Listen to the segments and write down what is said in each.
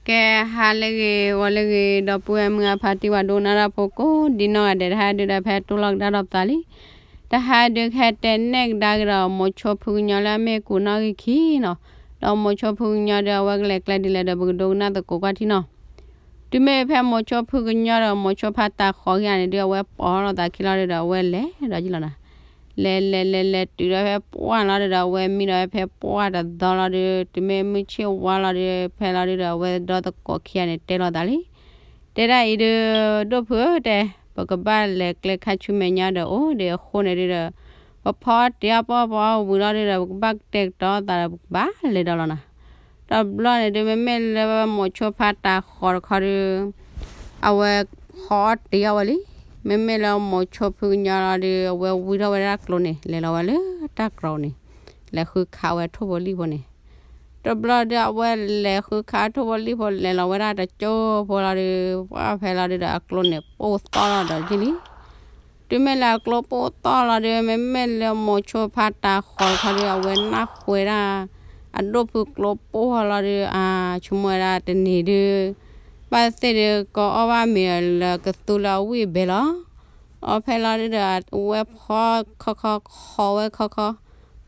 ကဲ ဟါလၢအဂ့ၤ ဂီၤလၢအဂ့ၤ ဒီပုၢ်ဝဲၢ်မုၢ်အဖါတံၢ် ပှၤဒိကနၣ်တၢ်ဖိကိးဒံနီၢ်ဂၤဒဲး တဟါဒုဒီး ဖဲတိၢ်လီၤကဒါဒီးပသးလံ. တဟါဒုခဲတဲနဲၣ်ကဒါက့ၤဒီး မိၤဆိဖုကညီလၢအမ့ၢ်ကူးနီၣ်ဂံၢ်ခံနီၤ. ဒီးမိၤဆိဖုကညီဒီး အဝဲကလဲၤကျဲဒ်လဲၣ်ဒီး ပကဒိကနၣ်သကိးကွၢ်ထံနီၤ. တုၤမ့ၢ်ဖဲမိၤဆိဖုကညီဒီး မိၤဆိဖါတၤဃီၤခံဂၤန့ၣ်ဒု အဝဲပိာ်ထီၣ်လိာ်သးခံလီၤဒုဒီး အဝဲလဲၤဒီးက့ၤလီၤနီၤ. လဲၤလဲၤလဲၤလဲၤတုၤဒီးဖဲပှၢ်လီၤဒုဒီး အဝဲမံဒီးဖဲပှၢ်တသီလီၤဒု တုၤမ့ၢ်မုၢ်ဆ့ၣ်ဝါလီၤဒု ဖဲလီၤဒုဒီး အဝဲဒီသကိးခံဂၤန့ၣ်တဲလိာ်သးလံ. တဲဒၣ်အံၤဒု ဒိၣ်ဖုဧၢတဲ, ပကဘၣ်လဲၤကျဲခါဆူမဲာ်ညါဒီးအိၣ်ဒံးအဃိန့ၣ်ဒုဒီး ပဖီအီၣ်တ့ၢ်အီၣ်ပီၢ်ပီၢ်ဝံၤလီၤဒုဒီး ပကဘၣ်ကတဲာ်ကတီၤသးဒီး ပကဘၣ်လဲၤဒီးလီၤနီၤ. ဒီးဘျီန့ၣ်ဒု မ့မ့ၢ်လၢမိၤဆိဖါတၤဃီၤတခီဒု အဝဲဖီအီၣ်တ့ၢ်အီၣ်ဝဲလံ. မ့မ့ၢ်လၢမိၤဆိဖုကညီလီၤဒု အဝဲဝံထီၣ်ဝဲဒၣ်ကျိန့ၣ် လဲၤလီၤဝဲလၢတၢ်ကြီၤန့ၣ် လဲၤဃုခးဝဲထိၣ်ဖိလံၣ်ဖိန့ၣ်. တဘျီဒု အဝဲလဲၤဃုခးထိၣ်ဖိလံၣ်ဖိ လဲၤလီၤဝဲဒၣ်တကၠိဖိလီၤဒု ပှၢ်ဖဲလီၤဒုဒီး အကျိန့ၣ်ပိၢ်သီၣ်လီၤဒီးက့ၤလံ. တုၤမ့ၢ်လၢအကျိပိၢ်သီၣ်လီၤဒု မ့မ့ၢ်လၢမိၤဆိဖါတၤဃီၤတခီဒု အဝဲနၢ်ဟူဝဲဒၣ် အဒိၣ်ဖုကျိပိၢ်လီၤဒု အဆိကမိၣ်ဝဲဒၣ်တနံၤဒု ဘၣ်သ့ၣ်ဒု ကအီၣ်ဘၣ်မ့ၤလၢကသူလၢအဝံၣ်အဘဲလီၤ. အီၤဖဲလီၤဒုဒီး အဝဲဖီခီခီခီဝဲခီခီ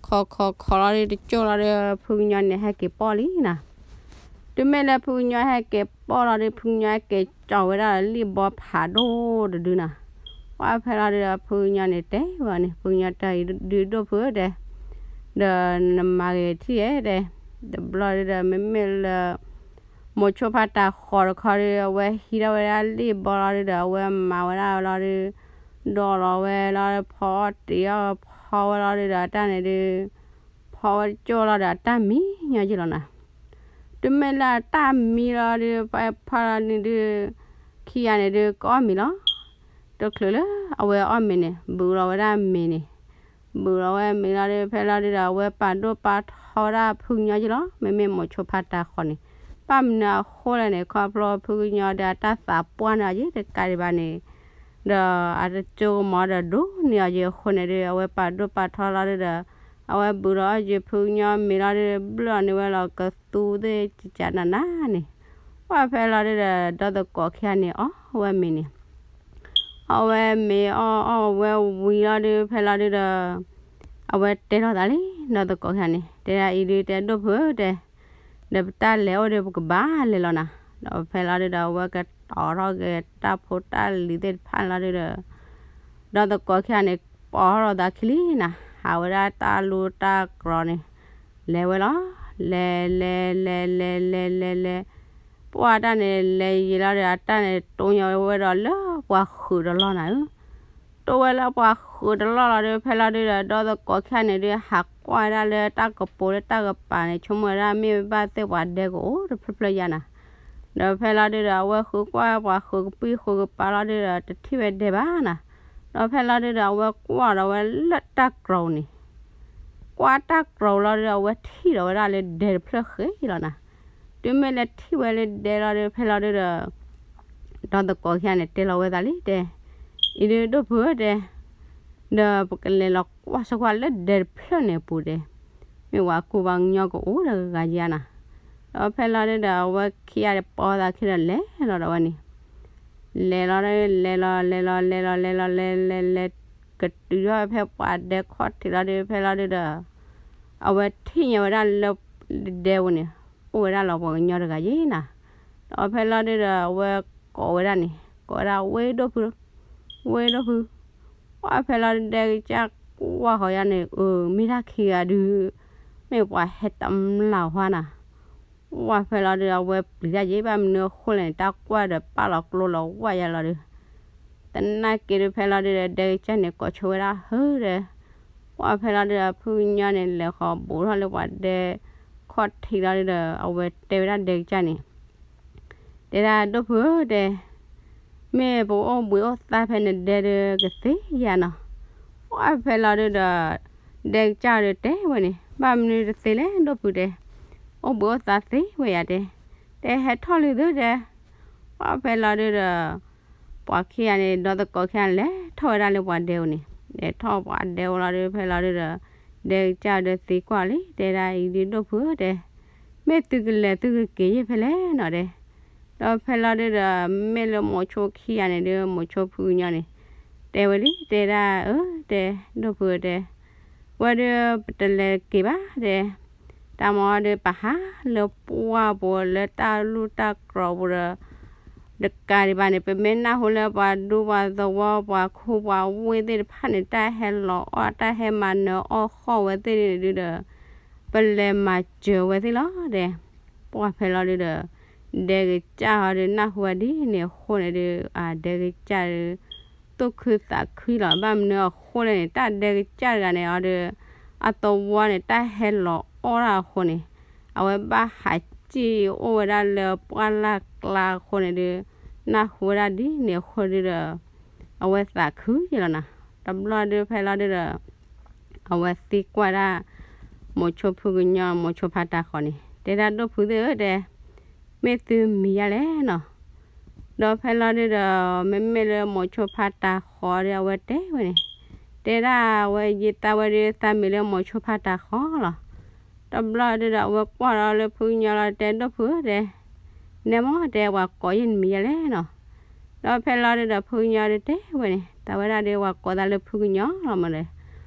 ခီခီခီလီၤဒု တကၠိလီၤဒု ဖုကညီန့ၣ်ဟဲက့ၤပိာ်လံနီၤ. တုၤမ့ၢ်လၢဖုကညီဟဲက့ၤပိာ်လီၤဒု ဖုကညီဟဲက့ၤကၠီဝဲဒၣ်လံာ်ဘီဖးဒိၣ်တဒုနီၤ. ပှၢ်ဖဲလီၤဒုဒီး ဖုကညီန့ၣ်တဲဝဲန့ၣ် ဖုကညီတဲအံၤဒု ဒိၣ်ဖုဧၢတဲ, ဒီးနမၤဂ့ၤထံၣ်ဧါတဲ. တဘျီဒုဒီး မ့မ့ၢ်လၢ မိၤဆိဖါတၤဃီၤတခီဒု အဝဲဟံးထီၣ်ဝဲဒၣ်လံာ်ဘီလီၤဒုဒီး အဝဲမၤဝဲဒၣ်လီၤဒု ဒိးလီၤဝဲလီၤဒု ဖီအီၣ်တ့ၢ်အီၣ်ဖီဝဲလီၤဒုဒီး အတၢ်န့ၣ်ဒု ဖီဝဲတကၠိလီၤဒီး အတၢ်မံညီက့ၤလီၤနီၤ. တုၤမ့ၢ်လၢအတၢ်မံလီၤဒု ဖဲဖီလီၤန့ၣ်ဒု ခံဂၤန့ၣ်ဒု ကအီၣ်မ့ၤလီၤ. တချုးလၢအဝဲအီၣ်မ့ၤန့ၣ် ဘုးလီၤဝဲဒၣ်မ့ၤန့ၣ် ဘုးလီၤဝဲမ့ၤလီၤဒု ဖဲလီၤဒုဒီး အဝဲပာ်ဒိၣ်ပာ်ထီဝဲဒၣ်ဖုကညီက့ၤလီၤ. မ့မ့ၢ်မိၤဆိဖါတၤဃီၤန့ၣ် ဘၣ်မနုၤအဃိလဲၣ်န့ၣ် ခီဖျိဖုကညီဒီး အတၢ်သးပှၢ်န့ၢ်အီၤက့ၤတကးဒံးဘၣ်န့ၣ် ဒီးအတကၠိကမီၤဒီးဒိၣ်န့ၢ်အီၤက့ၤအဃိန့ၣ်ဒု အဝဲပာ်ဒိၣ်ပာ်ထီလီၤဒုဒီး အဝဲဘုးလီၤအီၣ်က့ၤဖုကညီမ့ၤလီၤဒု ဘျၢၣ်န့ၢ်ဝဲလီၤ ကသူသ့ၣ်ကကးနးနးန့ၣ်. ပှၢ်ဖဲလီၤဒုဒီး ဒီသကိးခံဂၤန့ၣ် အီၣ်ဝဲမ့ၤန့ၣ် အီၣ်ဝဲမ့ၤအီၣ်အီၣ်ဝဲဝံၤလီၤဒု ဖဲလီၤဒုဒီး အဝဲတဲထီၣ်သးလံ ဒီသကိးခံဂၤန့ၣ် တဲဒၣ်အံၤဒု တဲဒိၣ်ဖုဧၢတဲ, ဒီးပတၢ်လဲၤအိၣ်ဒု ပကဘၣ်လဲၤလီၤနီၤ. ဒီးဖဲလီၤဒုဒီး အဝဲကတီၤထီၣ်က့ၤတၢ်ဖိတၢ်လံၤသ့ၣ်တဖၣ်လီၤဒုဒီး ဒီသကိးခံဂၤန့ၣ် ပိာ်ထီၣ်လိာ်သးခံလံနီၤ, ဟးဝဲဒၣ်တၢ်လူတၢ်ကြီၤန့ၣ် လဲၤဝဲလီၤ. လဲၤလဲၤလဲၤလဲၤလဲၤလဲၤလဲၤလဲၤ ပှၢ်တၢ်န့ၣ်လဲၤယံာ်လီၤဒီး အတၢ်န့ၣ်တိၢ်ညီဝဲဒီးလၢပှၤဃုာ်တလီၢ်နၤဧၢ. တိၢ်ဝဲလၢပှၤဃုာ်တလီၢ်လီၤဒီး ဖဲလီၤဒုဒီး ဒီသကိးခံဂၤန့ၣ်ဒု ဟးကွၢ်ဝဲဒၣ်လၢတၢ်ကပိာ်လၢတၢ်ကပၤန့ၣ် ဆိကမိၣ်ဝဲဒၣ်မ့ၢ်ဘၣ်သ့ၣ်ပှၤဒဲကအိၣ်တဖျၢၣ်ဖျၢၣ်ယါနၤ. ဒီးဖဲလီၤဒုဒီး အဝဲဃုကွၢ်ပှၤဃုာ်ကပံၢ်ဃုာ်ကပၤလီၤဒုဒီး တထံၣ်ဝဲဒဲဘၣ်နၤ. ဒီးဖဲလီၤဒုဒီး အဝဲကွၢ်ဒီးဝဲလၢတၢ်ကြီၤန့ၣ် ကွၢ်တၢ်ကြီၤလီၤဒုဒီး အဝဲထံၣ်ဒီးဝဲဒၣ်လၢဒဲတဖျၢၣ်ဃ့လီၤနၤ. တုၤမ့ၢ်လၢထံၣ်ဝဲလၢဒဲလီၤဒု ဖဲလီၤဒုဒီး ဒီသကိးခံဂၤန့ၣ် တဲလီၤဝဲသးလံတဲ, အံၤဒုဒိၣ်ဖုဧၢတဲ, ဒီးပကလဲၤလီၤကွၢ်ဆိကွၢ်လၢဒဲတဖျၢၣ်န့ၣ်အပူၤတဲ, မ့ၢ်ဝဲကူၣ်ဘၣ်ကညီကအိၣ်ဒီးဂၤယါနၤ. ဒီးဖဲလီၤဒုဒီး အဝဲခံဂၤဒီးပိာ်သးခံဒီးလဲၤလီၤဒီးဝဲန့ၣ် လဲၤလီၤဒု လဲၤလီၤလဲၤလီၤလဲၤလီၤလဲၤလီၤလဲၤ ကတုၤထီၣ်ဖဲပှၤဒဲခီၣ်ထံးလီၤဒု ဖဲလီၤဒုဒီး အဝဲထံၣ်ညါဝဲဒၣ်လၢဒဲပူၤန့ၣ် အိၣ်ဝဲဒၣ်လီၤပှၤကညီတဂၤယါနၤ. ဒီးဖဲလီၤဒုဒီး အဝဲကိးဝဲဒၣ်န့ၣ် ကိးဝဲဒၣ်ဝ့ၢ်ဒိၣ်ဖု ဝ့ၢ်ဒိၣ်ဖု. ပှၢ်ဖဲလီၤဒုဒဲကစၢ်ကွၢ်ဃီၤယါန့ၣ် အၢ မ့ၢ်တၢ်ခံဂၤဒု မ့ၢ်ပှၤဟဲတမျၢ်ဟါနၤ. ပှၢ်ဖဲလီၤဒုဒီး အဝဲပျံၤတၢ်ယါ ဘၣ်မနုၤအဃိလဲၣ်န့ၣ် တၢ်ကွၢ်ဒီးပာ်လီၤကျိလီၤဝၣ်ယါလီၤဒု သနာ်က့ဒု ဖဲလီၤဒုဒီး ဒဲကစၢ်န့ၣ် ကိးဆိဝဲဒၣ်ဟၢဒီး ပှၢ်ဖဲလီၤဒုဒီး ဖုကညီန့ၣ် လဲၤဃီၤဘူးထီၣ်လၢပှၤဒဲခီၣ်ထံးလီၤဒုဒီး အဝဲတဲဝဲဒၣ်ဒဲကစၢ်န့ၣ် တဲဒၣ်ဒိၣ်ဖုဧၢတဲ, မ့ၢ်ပအိၣ်ဘှံးအိၣ်သါဖဲနဒဲဒုကသ့ယါနီၤ. ပှၢ်ဖဲလီၤဒုဒီး ဒဲကစၢ်ဒုတဲဝဲန့ၣ် ဘၣ်မနုၤတသ့လဲၣ်ဒိၣ်ဖုတဲ, အိၣ်ဘှံးအိၣ်သါသ့ဝဲယါတဲ, တဲဟဲထီၣ်လံသုတဲ. ပှၢ်ဖဲလီၤဒုဒီး ပှၤခံဂၤန့ၣ် ဒီသကိးခံဂၤလဲၤထီၣ်ဝဲဒၣ်လၢပှၤဒဲအိၣ်န့ၣ် လဲၤထီၣ်ပှၤဒဲအိၣ်လီၤဒု ဖဲလီၤဒုဒီး ဒဲကစၢ်ဒုသံကွၢ်လံ တဲဒၣ်အံၤဒုဒိၣ်ဖုဧၢတဲ, မ့ၢ်သုကလဲၤသုကက့ၤယဲၢ်ဖဲလဲၣ်နီၤတဲ ဒီးဖဲလီၤဒုဒီး မ့မ့ၢ်လၢမိၤဆိခံဂၤန့ၣ်ဒု မိၤဆိဖုကညီန့ၣ် တဲဝဲလံ တဲဒၣ် အၢ တဲ ဒိၣ်ဖုဧၢ တဲ ဝဲဒုပတလဲၤတက့ၤဘၣ် တဲ တၢ်မၤအီၤဒု ပဟးလၢပှၢ်ပူၤလၢတၢ်လူၢ်တၢ်ကြီပူၤဒီး တကးဒံးဘၣ်န့ၣ် ပမ့ၢ်နၢ်ဟူလၢပှၤဒူပှၤသဝီ ပှၤခူပှၤဝ့ၢ်သ့ၣ်တဖၣ်န့ၣ် တၢ်ဟဲလီၤအီၣ် တၢ်ဟဲမၤနၢၤအီၣ်ဃီၣ်ဝဲသ့ၣ်န့ၣ်ဒုဒီး ပလဲၤမၤစၢၤဝဲသ့ၣ်လီၤ တဲ ပှၢ်ဖဲလီၤဒုဒီး ဒဲကစၢ်ဟီဒု နၢ်ဟူဝဲဒ်န့ၣ်အဃိန့ၣ်ဒု အဒဲကစၢ်ဒု သူၣ်ခုသးခုလီၤ. ဘၣ်မနုၤအဃိလဲၣ်န့ၣ် တၢ်ဒဲကစၢ်တဂၤန့ၣ်အီၤဒီး အသဝီန့ၣ် တၢ်ဟဲလီၤအီၣ်တၢ်အဃိန့ၣ် အဝဲဘၣ်ဟးစံၣ်အိၣ်ဝဲဒၣ်လၢပှၢ်လၢ်ကျါအဃိန့ၣ်ဒု နၢ်ဟူဝဲဒၣ်ဒ်န့ၣ်အဃိဒုဒီး အဝဲသးခုယဲလီၤနီၤ. တဘျီဒုဖဲလီၤဒုဒီး အဝဲသံကွၢ်ဒၣ် မိၤဆိဖုကညီ မိၤဆိဖါတၤဃီၤန့ၣ် တဲဒၣ် ဒိၣ်ဖုသ့ၣ်ဧၢ တဲ မ့ၢ်သုမံၤယါလဲၣ်နီၤ. ဒီးဖဲလီၤဒုဒီး မ့မ့ၢ်လၢမိၤဆိဖါတၤဃီၤဒီး အဝဲတဲဝဲန့ၣ် တဲဒၣ် အဝဲယသးဝဲဒု သးမံၤလၢမိၤဆိဖါတၤဃီၤလီၤ. တဘျီဒုဒီး အဝဲကွၢ်ဒီးလၢဖုကညီလီၤ တဲ ဒိၣ်ဖုဧၢ တဲ နဲမ့ၢ် တဲ ပှၤကိးယဲၢ်နမံၤယါလဲၣ်နီၤ. ဒီးဖဲလီၤဒုဒီး ဖုကညီဒုတဲဝဲန့ၣ် သးဝဲဒၣ်ဒု ပှၤကိးသးလၢဖုကညီလီၤမးဒီး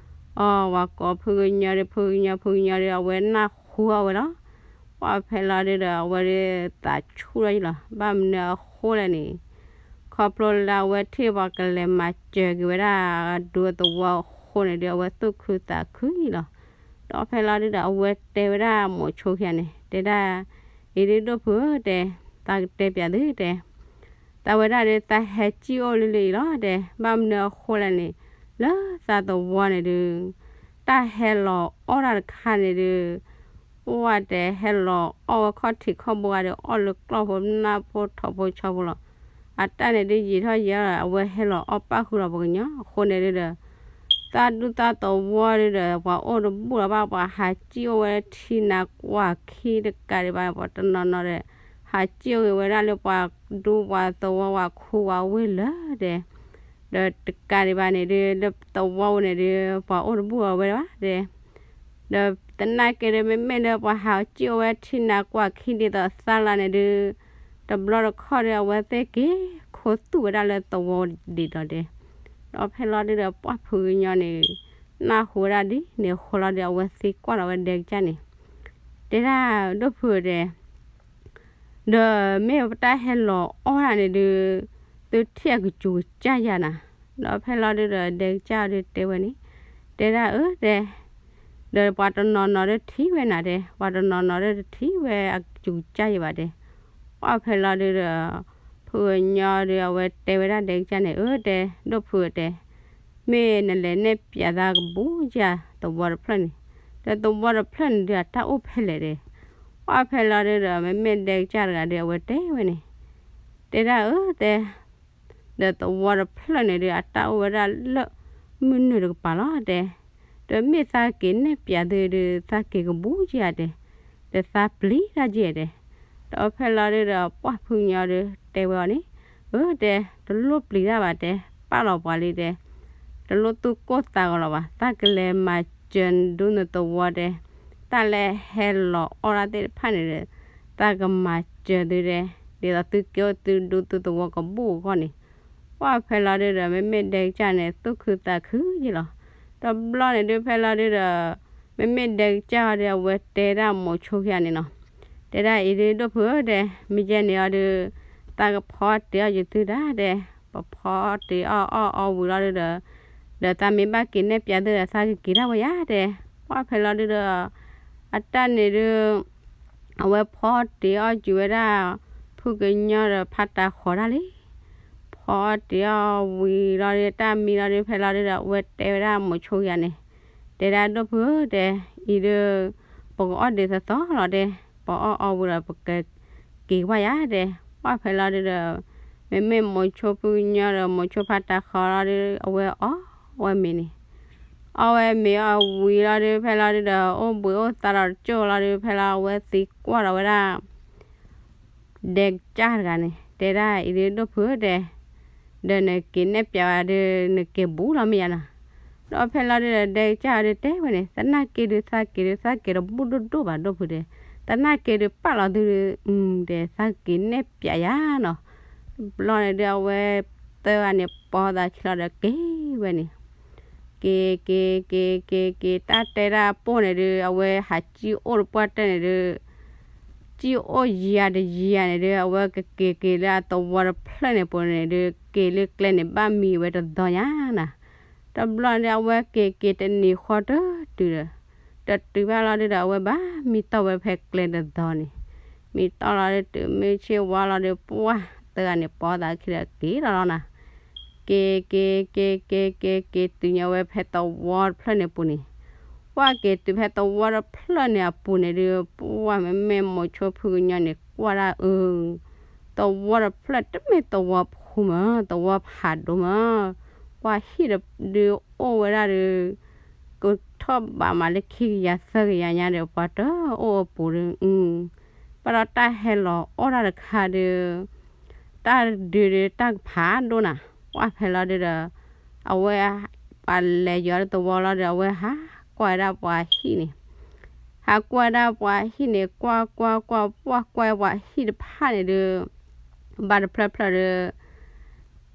အီ ပှၤကိးဖုကညီဒု ဖုကညီ ဖုကညီဒု အဝဲနၢ်ဟူအီၤဝဲလီၤ. ပှၢ်ဖဲလီၤဒုဒီး အဝဲဒုသးဆူၣ်ထီၣ်ယံလီၤ. ဘၣ်မနုၤအဃိလဲၣ်န့ၣ် ခီဖျိလၢအဝဲထံၣ်ပှၤကလဲၤမၤစၢၤက့ၤဝဲဒၣ် ဒူသဝီအဃိန့ၣ်ဒု အဝဲသူၣ်ခုသးခုယံလီၤ. ဒီးဖဲလီၤဒုဒီး အဝဲတဲဝဲဒၣ်မိၤဆိခံဂၤန့ၣ် တဲဒၣ် အံၤဒု ဒိၣ်ဖုဧၢ တဲ သးကတဲပျးသု တဲ သးဝဲဒၣ်ဒု သးဟဲစံၣ်အိၣ်လံလံအံၤလီၤ တဲ ဘၣ်မနုၤအဃိလဲၣ်န့ၣ် လၢသးသဝီန့ၣ်ဒု တၢ်ဟဲလီၤအီၣ်တၢ်တခါန့ၣ်ဒု ပှၢ်တဲ ဟဲလီၤအီၣ်ဝဲခီၣ်ထံးခီၣ်ဘိဂၤဒီး အီၣ်လၢကျီၢ်ဖိနၢ်ဖိထီဖိဆီဖိလီၤ. အတၢ်န့ၣ်ဒု ယံာ်ထီၣ်ယံာ်ထီၣ် အဝဲဟဲလီၤအီၣ်ပၣ်ဃုာ်လီၤပှၤကညီအဃိန့ၣ်ဒုဒီး သးဒူသးသဝီဒုဒီး ပှၤအိၣ်တဘူၣ်လီၤဘၣ် ပှၤဟးစံၣ်အိၣ်ဝဲထံနၤကွၢ်ခံတကးဒံးဘၣ် ပှၤတနီၤနီၤဒီး ဟးစံၣ်အိၣ်က့ၤဝဲဒၣ်လၢပှၤဒူပှၤသဝီ ပှၤခူပှၤဝ့ၢ်လၢာ်ဒီး ဒီးတကးဒံးဘၣ်န့ၣ်ဒု လၢသဝီပူၤန့ၣ်ဒု ပှၤအိၣ်တဘူၣ်လီၤဝဲဒၣ်ဘၣ်ဒီး ဒီးသနာ်က့ဒု မ့မ့ၢ်လၢပှၤဟးစံၣ်အိၣ်ဝဲထံနၤကွၢ်ခံဒ်သိးသၢလါန့ၣ်ဒု တဘျီတခီၣ်ဒီး အဝဲသ့ၣ်က့ၤခိးသူၣ်ဝဲဒၣ်လၢသဝီဒံးဒီးဒဲး, ဒီးဖဲလီၤဒုဒီး ပှၢ်ဖုကညီန့ၣ် နၢ်ဟူဝဲဒၣ်ဒ်န့ၣ်အဃိလီၤဒီး အဝဲသံကွၢ်လီၤဝဲဒဲကစၢ်န့ၣ် တဲဒၣ် ဒိၣ်ဖုဧၢ တဲ ဒီးမ့ၢ်ပတၢ်ဟဲလီၤအီၣ်တၢ်န့ၣ်ဒု သုထံၣ်အကစူၤကစၢ်ယၤနၤ, ဒီးဖဲလီၤဒုဒီး ဒဲကစၢ်ဒုတဲဝဲန့ၣ် တဲဒၣ်အၢ တဲ ဒီးပှၤတနီၤနီၤဒုထံၣ်ဝဲနၤတဲ, ပှၤတနီၤနီၤဒုတထံၣ်ဝဲအကစူၤကစၢ်ယၤဘၣ်တဲ, ပှၢ်ဖဲလီၤဒုဒီး ဖုကညီဒု အဝဲတဲဝဲဒၣ်ဒဲကစၢ်န့ၣ် အၢ တဲ ဒိၣ်ဖုဧၢ တဲ မ့ၢ်နလဲၤနဲၣ်ပၠးသးကဘူးကယၤသဝီတဖျၢၣ်န့ၣ်, ဒီးသဝီတဖျၢၣ်န့ၣ်ဒု အတၢ်အိၣ်ဖဲလဲၣ်တဲ, ပှၢ်ဖဲလီၤဒုဒီး မ့မ့ၢ်ဒဲကစၢ်တဂၤဒု အဝဲတဲဝဲန့ၣ် တဲဒၣ်အၢ တဲ ဒီးသဝီတဖျၢၣ်န့ၣ်ဒု အတၢ်အိၣ်ဝဲဒၣ်လၢ မုၢ်နုာ်တကပၤလီၤတဲ, ဒီးမ့ၢ်သးက့ၤနဲၣ်ပၠးသုဒု သးက့ၤကဘူးကယၤတဲ, ဒီးသးပျံၤတၢ်ကယဲၢ်တဲ, ဒီးဖဲလီၤဒုဒီး ပှၢ်ဖုကညီဒု တဲဝဲအီၤန့ၣ်, အၢ တဲ တလိၣ်ပျံၤတၢ်ဘၣ်တဲ, ပာ်လီၤပှၤလံတဲ တလိၣ်သူၣ်ကိၢ်သးဂီၤလီၤဘၣ်, သးကလဲၤမၤစၢၤဒူနသဝီတဲ, တၢ်လၢဟဲလီၤအီၣ်တၢ်သ့ၣ်တဖၣ်န့ၣ်ဒီး သးကမၤစၢၤသုတဲ, ဒ်သိးသုက့ၤအိၣ်သုဒူသုသဝီကဘူးအဂီၢ်န့ၣ်, ပှၢ်ဖဲလီၤဒုဒီး မ့မ့ၢ်ဒဲကစၢ်န့ၣ် သူၣ်ခုသးခုယဲၢ်လီၤ. တဘျီန့ၣ်ဒု ဖဲလီၤဒုဒီး မ့မ့ၢ်ဒဲကစၢ်အီၤဒု အဝဲတဲဒၣ်မိၤဆိခံဂၤန့ၣ်နီၤ, တဲဒၣ်အံၤဒု ဒိၣ်ဖုဧၢ တဲ, မ့ၢ်ယဲန့ၣ်အီၤဒု သးကဖီတ့ၢ်အီၣ်ယုာ်သုဒၣ်တဲ, ပဖီတ့ၢ်အီၣ်အီၣ်အီဝံၤလီၤဒုဒီး ဒီးသးမ့ၢ်ဘၣ်က့ၤနဲၣ်ပၠးသုဒီး သးကက့ၤဒၣ်ဝဲယၤတဲ, ပှၢ်ဖဲလီၤဒုဒီး အတၢ်န့ၣ်ဒု အဝဲဖီတ့ၢ်အီၣ်ယုာ်ဝဲဒၣ် ဖုကညီဒီးဖါတၤဃီၤဒၣ်လံ, ဖီတ့ၢ်အီၣ်ဝံၤလီၤဒု တၢ်မံလီၤဒု ဖဲလီၤဒုဒီး အဝဲတဲဝဲဒၣ်မိၤဆိခံဂၤန့ၣ်, တဲဒၣ်ဒိၣ်ဖုဧၢ တဲ, အံၤဒု ပကအီၣ်ဒံးသီသီလီၤတဲ, ပအီၣ်အီဝံၤဒီး ပကက့ၤကွၢ်ယၤတဲ, ပှၢ်ဖဲလီၤဒုဒီး မ့မ့ၢ်မိၤဆိဖုကညီဒီးမိၤဆိဖါတၤဃီၤလီၤဒု အဝဲအီၣ်ဝဲမ့ၤန့ၣ် အီၣ်ဝဲမ့ၤအီၣ်ဝံၤလီၤဒု ဖဲလီၤဒုဒီး အိၣ်ဘှံးအိၣ်သါဒီးတကၠိၢ်လီၤဒု ဖဲလီၤအဝဲသံကွၢ်လီၤဝဲဒၣ် ဒဲကစၢ်တဂၤန့ၣ် တဲဒၣ်အံၤဒု ဒိၣ်ဖုဧၢ တဲ, ဒီးနက့ၤနဲၣ်ပၠးဝဲဒု နက့ၤဘူးလီၤမ့ၢ်ယၤနီၤ, ဒီးဖဲလီၤဒုဒီး ဒဲကစၢ်ဒုတဲဝဲန့ၣ် သနာ်က့ဒု သးက့ၤဒု သးက့ၤတဘူးဒိၣ်ဒိၣ်ဘၣ်ဒိၣ်ဖုတဲ သနာ်က့ဒုးပာ်လီၤသုဒုး, တဲသးက့ၤနဲၣ်ပၠးယၤနီၤ. တဘျီန့ၣ်ဒုး အဝဲသၢဂၤန့ၣ် ပိာ်သးခံလီၤဒီးက့ၤဝဲန့ၣ်, က့ၤက့ၤက့ၤက့ၤက့ၤ တၢ်တဲတၢ်ပိၢ်န့ၣ်ဒုး အဝဲဟးစံၣ်အိၣ်တပှၢ်တၢၢ်န့ၣ်ဒုး စံၣ်အိၣ်ယံာ်တယံာ်န့ၣ်ဒုး အဝဲကက့ၤက့ၤလၢအသဝီတဖျၢၣ်န့ၣ်ပူၤန့ၣ်ဒုး က့ၤလၢကျဲန့ၣ် ဘၣ်မံဝဲတသီညါနၤ. တဘျီန့ၣ် အဝဲက့ၤက့ၤတနံၤဃီတတုၤဒီး တတုၤဘၣ်လီၤဒုးဒီး အဝဲဘၣ်မံတီၢ်ဝဲဖဲကျဲတသီန့ၣ်, မံတီၢ်လီၤဒုး တုၤမုၢ်ဆ့ၣ်ဝါလီၤဒုး ပှၢ်သၢဂၤန့ၣ် ပိာ်သးခံဒီးက့ၤလီၤလီၤနၤ. က့ၤက့ၤက့ၤက့ၤက့ၤက့ၤ တုၤညါဝဲဖဲသဝီတဖျၢၣ်န့ၣ်ပူၤန့ၣ်, ပှၢ်က့ၤတုၤဖဲသဝီတဖျၢၣ်န့ၣ်အပူၤန့ၣ်ဒုး ပှၢ်မ့မ့ၢ်မိၤဆိဖုကညီန့ၣ် ကွၢ်ဒၣ်အၢ သဝီတဖျၢၣ်တမ့ၢ်သဝီဖိမး သဝီဖးဒိၣ်မး, ပှၤဟံၣ်ဒုးအိၣ်ဝဲဒၣ်ဒုး ကထီၣ်ဘးမးလၢခံကယၤသၢကယၤညါဒီး ပှၤတအိၣ်အပူၤဒုး, ဘၣ်ဒီးတၢ်ဟဲလီၤအီၣ်တၢ်တခါဒုး တၢ်ဒုးဒုးတၢ်ကဖးဒိၣ်နၤ, ပှၢ်ဖဲလီၤဒုးဒီး အဝဲ ပှၤလဲၤယီၤလၢသဝီလီၤဒီး အဝဲဟးကွၢ်ဝဲဒၣ်ပှၤဟံၣ်န့ၣ်, ဟးကွၢ်ဝဲဒၣ်ပှၤဟံၣ်န့ၣ် ကွၢ်ကွၢ်ကွၢ် ပှၢ်ကွၢ်ပှၤဟံၣ်တဖၣ်န့ၣ်ဒုး ဘၣ်တဖျၢၣ်ဖျၢၣ်ဒီး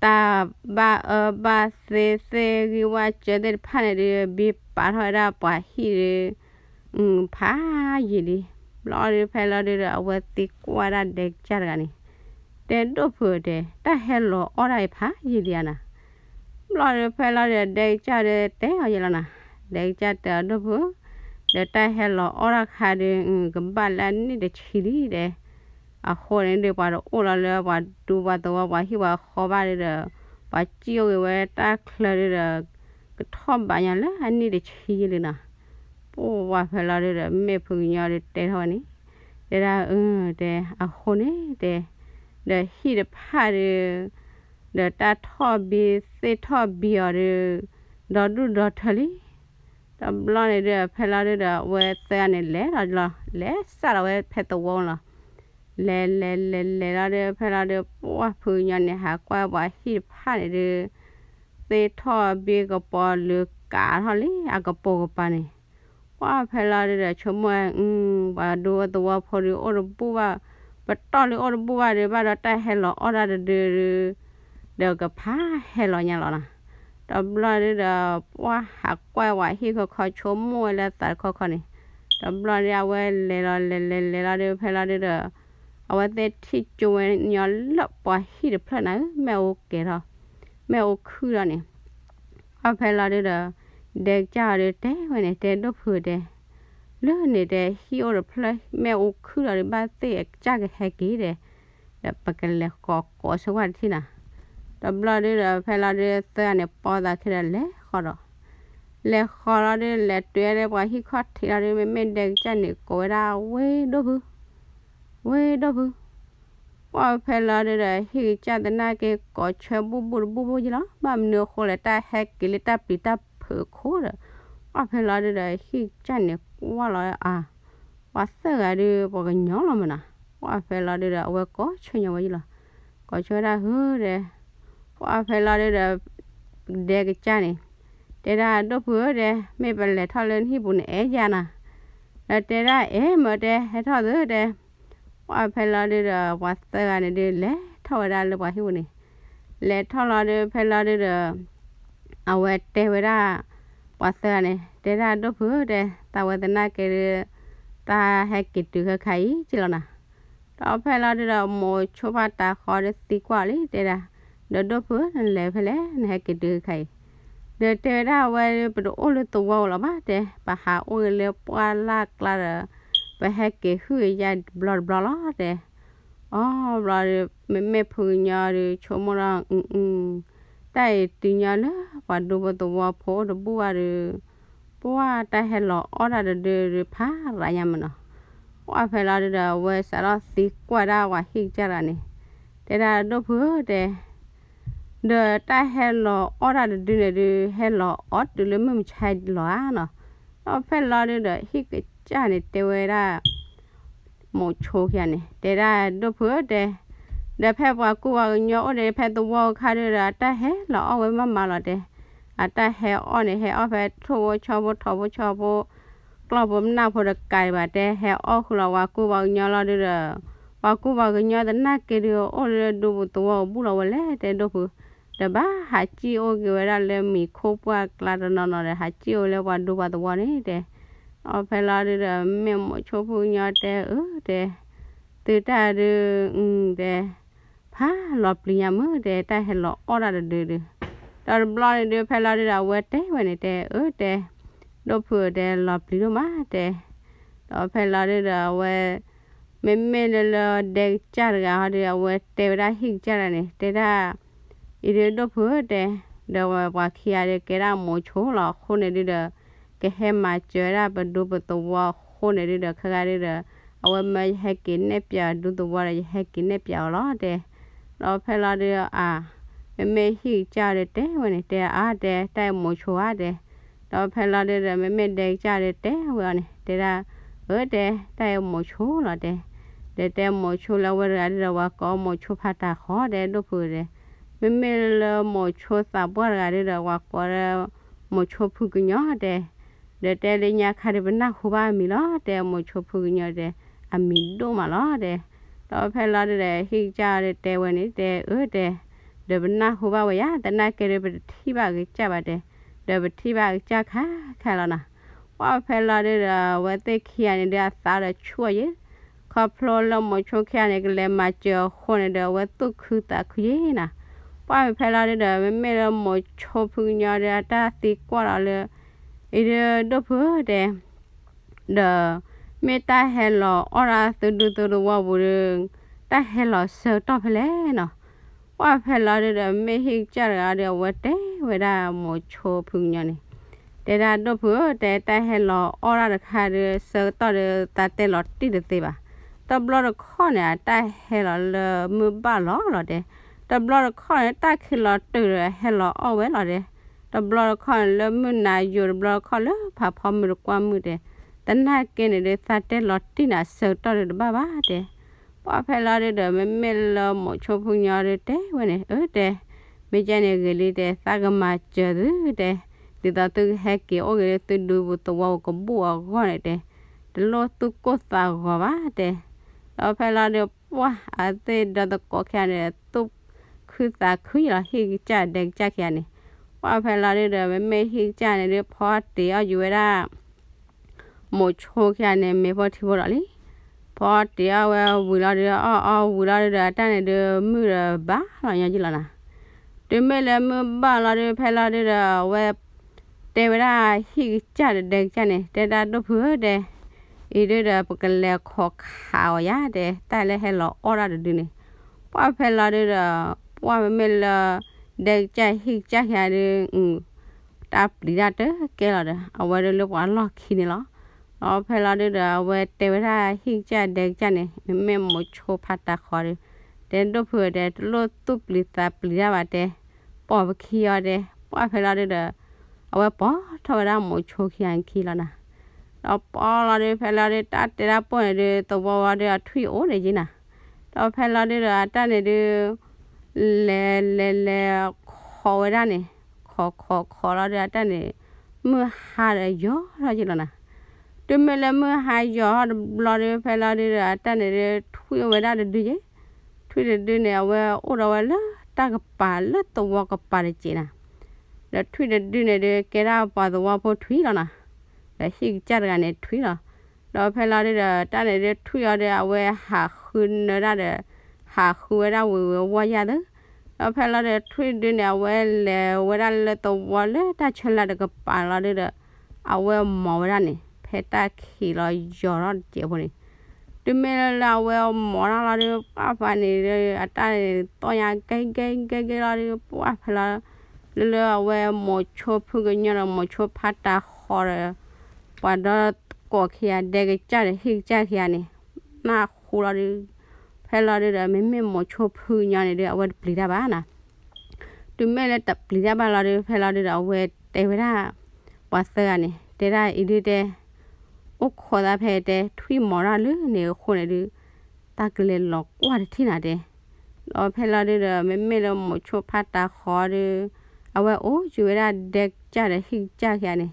တၢ်ဘၣ်အၢဘၣ်သီသ့ၣ်ဂံၢ်ဝၣ်စၢၤသ့ၣ်တဖၣ်န့ၣ်ဒုး ဘံပာ်ထီၣ်ဝဲဒၣ်ပှၤဟံၣ်ဒုး ဖးယံာ်လံ. ဘျီဒုးဖဲလီၤဒုးဒီး အဝဲသံကွၢ်ဒၣ်ဒဲကစၢ်တဂၤန့ၣ်, တဲဒိၣ်ဖုတဲ တၢ်ဟဲလီၤအီၣ်တၢ်အံၤဖးယံာ်လံဧါနၤ. ဘျီဒုးဖဲလီၤဒုး ဒဲကစၢ်ဒုးတဲအီၤယဲလီၤနၤ, ဒဲကစၢ်တဲအီၤဒိၣ်ဖု, ဒီးတၢ်ဟဲလီၤအီၣ်တၢ်ခါဒုး ကဘၣ်လၢအနံၣ်တဆံလံတဲ အဃိန့ၣ်ဒုး ပှၤတအိၣ်လီၤလၢပှၤဒူပှၤသဝီပှၤဟံၣ်ပှၤဃီဘၣ်ဒုးဒီး ပှၤစံၣ်အိၣ်ဂ့ၤဝဲတၢ်ချၢဒုးဒီး ကထီၣ်ဘးညါလၢအနံၣ်တဆံလံနီၤ. ပှၢ်ဖဲလီၤဒုးဒီး မ့ၢ်ဖုကညီဒုးတဲထီၣ်ဝဲန့ၣ်, တဲဒၣ်အၢ တဲ အဃိန့ၣ်တဲ ဒီးဟံၣ်တဖၣ်ဒုး ဒီးတၢ်ထီၣ်ဘံသ့ၣ်ထီၣ်ဘံအီၤဒုး ဒီဒူၣ်ဒီထၢလံ. တဘျီန့ၣ်ဒုး ဖဲလီၤဒုးဒီး အဝဲသၢဂၤန့ၣ်လဲၤလီၤလီၤ လဲၤစးလီၤဝဲဖဲသဝီလီၤ. လဲၤလဲၤလဲၤလဲၤလီၤဒုး ဖဲလီၤဒုး ပှၢ်ဖုကညီန့ၣ် ဟးကွၢ်ပှၤဟံၣ်တဖၣ်န့ၣ်ဒုး သ့ၣ်ထီၣ်ဘံကပီၤလၢကးထီၣ်လံ အကပိာ်ကပၤန့ၣ်, ပှၢ်ဖဲလီၤဒုးဒီး ဆိကမိၣ်ဝဲ ပှၤဒူသဝီဖိဒုးအိၣ်တဘူၣ်ဘၣ်, ပတီၢ်လၢအိၣ်တဘူၣ်ဘၣ်ဒုး ဘၣ်ဒီးတၢ်ဟဲလီၤအီၣ်တၢ်တဒုဒုး ဒီးကဖးဟဲလီၤညါလီၤနီၤ. တဘျီဒုးဒီးပှၢ်ဟးကွၢ်ဝဲဟံၣ်ခီခီ ဆိကမိၣ်ဝဲလၢသးတခီခီန့ၣ်, တဘျီဒုးအဝဲလဲၤလီၤလဲၤလဲၤလဲၤလီၤဒုး ဖဲလီၤဒုးဒီး အဝဲသ့ၣ်ထံၣ်ကၠိဝဲညီလၢပှၤဟံၣ်တဖျၢၣ်နၤဧၢ မ့ၣ်အူကဲၤထီၣ် မ့ၣ်အူခုၣ်ထီၣ်န့ၣ်, ပှၢ်ဖဲလီၤဒုးဒီး ဒဲကစၢ်အီၤဒုးတဲဝဲန့ၣ် တဲဒိၣ်ဖုတဲ လၢန့ၣ်တဲ ဟံၣ်အိၣ်တဖျၢၣ် မ့ၣ်အူခုၣ်ထီၣ်ဒုး ဘၣ်သ့ၣ်အကစၢ်ကဟဲက့ၤဒီး ဒီးပကလဲၤဃီၤကိးဆၢကွၢ်တထံၣ်နၤ. တဘျီဒုးဒီး ဖဲလီၤဒုးသၢဂၤန့ၣ် ပိာ်သးခံဒီးလဲၤဃီၤဒီး လဲၤဃီၤလီၤဒုး လဲၤတုၤဝဲဒၣ်ပှၤဟံၣ်ခီၣ်ထံးလီၤဒုး မ့မ့ၢ်ဒဲကစၢ်န့ၣ် ကိးဝဲဒၣ်ဝ့ၢ်ဒိၣ်ဖု ဝ့ၢ်ဒိၣ်ဖု, ပှၢ်ဖဲလီၤဒုးဒီး ဟံၣ်ကစၢ်သနာ်က့ ကိးဆၢဘူၣ်ဘူၣ်တဘူၣ်ဘူၣ်ယ့လီၤ, ဘၣ်မနုၤအဃိလဲၣ် တၢ်ဟဲက့ၤလၢတၢ်ပျံၤတၢ်ဖုးအခိၣ်ဒီး ပှၢ်ဖဲလီၤဒုးဒီး ဟံၣ်ကစၢ်န့ၣ်ကွၢ်လီၤအါ ပှၤသၢဂၤဒုး ပှၤကညီလီၤမးနီၤ, ပှၢ်ဖဲလီၤဒုးဒီး အဝဲကိးဆၢညီဝဲယ့လီၤ, ကိးဆၢဝဲဒၣ်ဟုဒီး ပှၢ်ဖဲလီၤဒုးဒီး ဒဲကစၢ်န့ၣ် တဲဒၣ်ဒိၣ်ဖုဧၢဒဲ မ့ၢ်ပလဲၤထီၣ်လၢနဟံၣ်ပူၤန့ၣ် အဲၣ်ယၤနၤ, ဒီးတဲဒၣ်အဲၣ်မးတဲ ဟဲထီၣ်သုတဲ ပှၢ်ဖဲလီၤဒုးဒီး ပှၤသၢဂၤန့ၣ်ဒုး လဲၤထီၣ်ဝဲဒၣ်လၢပှၤဟံၣ်ပူၤန့ၣ်, လဲၤထီၣ်လီၤဒုး ဖဲလီၤဒုးဒီး အဝဲတဲဝဲဒၣ် ပှၤသၢဂၤန့ၣ် တဲဒၣ်ဒိၣ်ဖုဧၢတဲ သးဝဲသနာ်က့ဒုး တၢ်ဟဲက့ၤတုၤခဲခါအံၤက့လီၤနၤ, ဒီးဖဲလီၤဒုးဒီး မိၤဆိဖးတးဃီဒုးသံကွၢ်လံ တဲဒၣ် ဒီးဒိၣ်ဖုဧၢ နလဲၤဖဲလဲၣ် နဟဲက့ၤတုၤခဲခါအံၤ, ဒီးတဲဝဲဒၣ်အဝဲ ပတအိၣ်လၢသဝီလီၤဘၣ်တဲ ပဟးအိၣ်ဂ့ၤလၢပှၢ်လၢ်ကျါဒီး ပဟဲက့ၤဟုၣ်က့ၤယၤတဘျီတဘျီလီၤတဲ, အီ ဘျီဒုး မ့မ့ၢ်ဖုကညီဒုး ဆိကမိၣ်ဒီး အ တၢ်အံၤတုၤညီလၢပှၤဒူဖိသဝီဖိအိၣ်တဘူၣ်ဘၣ်ဒီး ပှၢ်တၢ်ဟဲလီၤအီၣ်တၢ်တဒုဒုးဖးရၤညါမးနီၤ, ပှၢ်ဖဲလီၤဒုးဒီး အဝဲစးထီၣ်သံကွၢ်ဒၣ်ပှၤဟံၣ်ကစၢ်တဂၤန့ၣ်, တဲဒၣ်ဒိၣ်ဖုဧၢတဲ ဒီးတၢ်ဟဲလီၤအီၣ်တၢ်တဒုန့ၣ်ဒုး ဟဲလီၤအီၣ်တုၤလၢမုၢ်မဆါလီၤဧါနီၤ, ဒီးဖဲလီၤဒုးဒီး ဟံၣ်ကစၢ်န့ၣ်တဲဝဲဒၣ် မိၤဆိခံဂၤန့ၣ် တဲဒၣ်ဒိၣ်ဖုဧၢတဲ, ဒီးဖဲပှၤကူပှၤကညီအိၣ်ဒီး ဖဲသဝီအခါဒုးဒီး အတၢ်ဟဲလီၤအီၣ်ဝဲမးမးလီၤတဲ, အတၢ်ဟဲအီၣ်န့ၣ် ဟဲအီၣ်ဖဲထိၣ်ဖိဆီဖိ ထိၣ်ဖိဆီဖိ ကျီၢ်ဖိမနၢ်ဖိတကးဒံးဘၣ်တဲ ဟဲအီၣ်ဃုာ်လီၤပှၤကူၣ်ပှၤကညီလီၤဒုဒီး ပှၤကူၣ်ပှၤကညီတနာ်က့ဒု အိၣ်လၢဒူပူၤသဝီပူၤလီၤဝဲလဲၣ်တဲဒိၣ်ဖု, ဒီးဘၣ်ဟးစံၣ်အိၣ်က့ၤဝဲဒၣ်လၢမံၤခိၣ်ပှၢ်ကျါတနီၤနီၤဒီး ဟးစံၣ်အိၣ်လၢပှၤဒူပှၤသဝီန့ၣ်တဲ ဒီးဖဲလီၤဒုဒီး မ့ၢ်မိၤဆိဖုကညီတဲအၢတဲ သုတၢ်ဒု တဲ ဖးလီၤပျံၤညါမုၢ်တဲ တၢ်ဟဲလီၤအီၣ်တၢ်တဒုဒု, ဒီးတဘျီန့ၣ်ဒု ဖဲလီၤဒုဒီး အဝဲတဲဝဲန့ၣ်တဲ အၢတဲ ဒိၣ်ဖုတဲ လီၤပျံၤဒိၣ်မးတဲ, ဒီးဖဲလီၤဒုဒီး အဝဲ မ့မ့ၢ်လၢလၢဒဲကစၢ်တဂၤဟီဒု အဝဲတဲဝဲဒၣ်ဟံၣ်ကစၢ်တဂၤန့ၣ် တဲဒၣ် အံၤဒုဒိၣ်ဖုဧၢတဲ, ဒီးဝဲပှၤခံဂၤဒုကဲဒၣ်မိၤဆိလီၤအဃိန့ၣ်ဒုဒီး ကဟဲမၤစၢၤဝဲဒၣ်ပဒူပသဝီအဃိန့ၣ်ဒုဒီး ခဲဂၤဒုဒီး အဝဲမၢယဟဲက့ၤနဲၣ်ပၠးဒူသဝီဒီး ယဟဲက့ၤနဲၣ်ပၠးအီၤလီၤတဲ, ဒီးဖဲလီၤဒုဒီး အါ မ့မ့ၢ်ဟံၣ်ကစၢ်ဒီးတဲဝဲန့ၣ် တဲအါတဲ တၢ်အဲၣ်မိၤဆိဧါတဲ, ဒီးဖဲလီၤဒုဒီး မ့မ့ၢ်ဒဲကစၢ်ဒီးတဲဝဲအီၤန့ၣ် တဲဒၣ် အၢတဲ တၢ်အဲၣ်မိၤဆိလီၤတဲ, ဒီးတဲမိၤဆိလၢအဝဲတဂၤဒုဒီး ပှၤကိးမိၤဆိဖးတၢ်ဃီတဲဒိၣ်ဖုတဲ, မ့မ့ၢ်လၢမိၤဆိသးပှၢ်တဂၤဒုဒီး ပှၤကိးလၢ မိၤဆိဖုကညီတဲ, ဒီးတဲလၢညါခါဒုး ပနၢ်ဟူဘၣ်အမံၤလီၤတဲ မိၤဆိဖုကညီတဲ, အမံၤဒိၣ်မးလီၤတဲ, ဒီးဖဲလီၤဒုဒီး ဟံၣ်ကစၢ်ဒီးတဲဝဲန့ၣ်တဲ အၢတဲ, ဒီးပနၢ်ဟူဘၣ်ဝဲယါ တနာ်က့ဒုး ပတထံၣ်ဘၣ်ကစၢ်ဘၣ်တဲ, ဒီးပထံၣ်ဘၣ်ကစၢ်ခါခါလီၤနီၤ, ပှၢ်ဖဲလီၤဒုဒီး အဝဲသ့ၣ်ခံဂၤန့ၣ်ဒုး အသးဒီးဆူၣ်အီၤယဲ, ခီဖျိလၢမိၤဆိခံဂၤန့ၣ် ကလဲၤမၤစၢၤအဃိန့ၣ်ဒီး အဝဲသူၣ်ခုသးခုယဲနီၤ, ပှၢ်ဖဲလီၤဒုဒီး မ့မ့ၢ်လၢမိၤဆိဖုကညီဒီး အတၢ်သံကွၢ်လီၤလၢ အံၤဒုဒိၣ်ဖုတဲ ဒီး မ့ၢ်တၢ်ဟဲလီၤအီၣ်ဒၣ်သုဒူသုသဝီပူၤဒီး တၢ်ဟဲလီၤဆၢကတီၢ်ဖဲလဲၣ်နီၤ, ပှၢ်ဖဲလီၤဒုဒီး မ့ၢ်ဟံၣ်ကစၢ်တဂၤဒီး အဝဲတဲဝဲဒၣ်မိၤဆိဖုကညီန့ၣ်, တဲဒၣ်ဒိၣ်ဖုဧၢတဲ တၢ်ဟဲလီၤအီၣ်ဒၣ်တခါဒီး ဆၢကတီၢ်ဒီး သးတဲလီၤတံၢ်တသ့ဘၣ်, တဘျီတခီၣ်န့ၣ် အတၢ်ဟဲလီၤလၢမုၢ်ဘၣ်လီၤလီၤတဲ, တဘျီတခီၣ်န့ၣ် တၢ်ခံးလီၤတုၤဒီး ဟဲလီၤအီၣ်ဝဲလီၤတဲ တဘျီတခီၣ်န့ၣ် လၢမုၢ်နၤယိာ် တဘျီတခီၣ်လၢဖးဖီမုၢ်တကွၢ်မုၢ်တဲ, တနာ်က့န့ၣ်ဒုး သးတဲလီၤတံၢ်န့ၣ် အဆၢကတီၢ်ဒုးတဘၣ်ဘၣ်တဲ, ပှၢ်ဖဲလီၤဒုဒီး မ့မ့ၢ်လၢမိၤဆိဖုကညီဒုးတဲဝဲန့ၣ် အၢတဲ, မ့ၢ်ကဲန့ၣ်ဂ့ၤလံတဲ သးကမၤစၢၤသုတဲ, ဒ်သိးသုကဟဲက့ၤအိၣ်က့ၤလၢသုဒူပူၤသဝီပူၤကဘိၣ်အဂီၢ်န့ၣ်တဲ, တလိၣ်သူၣ်ကိၢ်သးဂီၤဘၣ်တဲ ဒီးဖဲလီၤဒုး ပှၢ်အသ့ၣ်ဒီသကိးခံဂၤန့ၣ် သူၣ်ခုသးခုယလီၤ ဟံၣ်ကစၢ်ဒဲကစၢ်ခံဂၤန့ၣ်, ပှၢ်ဖဲလီၤဒုဒီး မ့မ့ၢ်ဟံၣ်ကစၢ်န့ၣ်ဒုး ဖီတ့ၢ်အီၣ်ယူၤဝဲဒၣ် မိၤဆိခံဂၤန့ၣ် မ့ၤဖိထံဖိဒီးလံ, ဖီတ့ၢ်အီၣ်ဝဲဝံၤလီၤဒုး အီၣ်အီၣ်ဝံၤလီၤဒုဒီး အတၢ်န့ၣ်ဒုး မုၢ်ဒီးဘၣ်လီၤညီယလီၤနၤ, တုၤမ့ၢ်လၢမုၢ်ဘၣ်လီၤဒုး ဖဲလီၤဒုဒီး အဝဲ တဲဝဲဒၣ်ဟံၣ်ကစၢ်ဒီးဒဲကစၢ်န့ၣ် တဲဒၣ်ဒိၣ်ဖုဧၢတဲ, အံၤဒုဒီး ပကလဲၤခိးခးအီၤယါတဲ တၢ်လၢဟဲလီၤအီၣ်ဒၣ်တဒုန့ၣ်, ပှၢ်ဖဲလီၤဒုဒီး ပှၢ်မ့မ့ၢ်လၢ ဒဲကစၢ်ဟံၣ်ကစၢ်ခံဂၤဒု တၢ်ပျံၤတၢ်တကဲလီၤဒီး အဝဲဒုးလၢပှၤလီၢ်ခံန့ၣ်လီၤ, ဒီးဖဲလီၤဒုဒီး အဝဲတဲဝဲဒၣ်ဟံၣ်ကစၢ်ဒဲကစၢ်န့ၣ် မ့မ့ၢ်မိၤဆိဖးတၢ်ဃီဒီး တဲဒိၣ်ဖုတဲ တလိၣ်သူၣ်ပျံၤသးပျံၤတၢ်ဘၣ်တဲ, ပိာ်ပခံအီၤတဲ, ပှၢ်ဖဲလီၤဒုဒီး အဝဲပိာ်ထီၣ်ဝဲဒၣ်မိၤဆိခံဂၤခံလီၤနၤ, ဒီးပိာ်လီၤဒုး ဖဲလီၤဒုး တၢ်တဲတၢ်ပိၢ်န့ၣ်ဒုး သဝီဝီဒုး အထွံၣ်အိၣ်ဒံးက့နၤ, ဒီးဖဲလီၤဒုဒီး အတၢ်န့ၣ်ဒုး လဲၤလဲၤလဲၤ ခိးဝဲဒၣ်န့ၣ်, ခိးခိးခိးလီၤဒုး အတၢ်န့ၣ် မုၢ်ဟါဒီးယီၤထီၣ်က့လီၤနၤ, တုၤမ့ၢ်လၢမုၢ်ဟါယီၤထီၣ်တဘျီဒုး ဖဲလီၤဒုဒီး အတၢ်န့ၣ်ဒုး ထွံၣ်အိၣ်ဝဲဒၣ်တဒုယဲ, ထွံၣ်တဒုန့ၣ် အဝဲအိၣ်ဒီးဝဲလၢတၢ်ကပၤလၢသဝီကပၤတစဲးနၤ, ဒီးထွံၣ်တဒုန့ၣ်ဒုး ကဲဒၣ်ပှၤသဝီဖိထွံၣ်လီၤနၤ, ဒီးဟံၣ်ကစၢ်တဂၤန့ၣ်ထွံၣ်လီၤ, ဒီးဖဲလီၤဒုဒီး တၢ်န့ၣ်ဒုးထွံၣ်အီၤဒီး အဝဲဟးဃုနၢဒၣ်ဒီး ဟးဃုဝဲဒၣ်ဝံၤဝံၤဝီယါသၢ, ဒီးဖဲလီၤဒုးထွံၣ်တဒုန့ၣ် အဝဲလဲၤဝဲဒၣ်လၢသဝီလၢတၢ်ဆၢလၢ်တကပၤလီၤဒုဒီး အဝဲမိာ်ဝဲဒၣ်န့ၣ် ဖဲတၢ်ခံးလီၤယီၤထီၣ်တစဲးဖိန့ၣ်, တုၤမ့ၢ်လၢလၢအဝဲမိာ်တၢ်လီၤဒုး ပှၢ်ဖဲန့ၣ်ဒုး အတၢ်န့ၣ်သီၣ်ညါကဲကဲကဲကဲလီၤဒုး ပှၢ်ဖဲလီၤ လၢလၢအဝဲမိၤဆိဖုကညီဒီးမိၤဆိဖးတၢ်ဃီဒီး ပှၤဒီသကိးခံဂၤဒဲကစၢ်ဒီးဟံၣ်ကစၢ်ခံဂၤန့ၣ် နၢ်ဟူလီၤဒုး ဖဲလီၤဒုဒီး မ့မ့ၢ်မိၤဆိဖုကညီန့ၣ်ဒုး အဝဲတပျံၤတၢ်ဘၣ်နၤ, တုၤမ့ၢ်လၢတပျံၤတၢ်ဘၣ်လီၤဒုး ဖဲလီၤဒုဒီး အဝဲတဲဝဲဒၣ် ပှၤသၢဂၤန့ၣ် တဲဒၣ်အံၤဒုတဲ အိၣ်ခိးသးဖဲတဲ ထွံၣ်မိာ်တၢ်လၢန့ၣ်အဃိန့ၣ်ဒုး တၢ်ကလဲၤလီၤကွၢ်တထံၣ်နၤတဲ, ဒီးဖဲလီၤဒုဒီး မ့မ့ၢ်လၢမိၤဆိဖးတၢ်ဃီဒုး အဝဲအိၣ်ယူၤဝဲဒၣ်ဒဲကစၢ်ဒီးဟံၣ်ကစၢ်ခံဂၤန့ၣ်,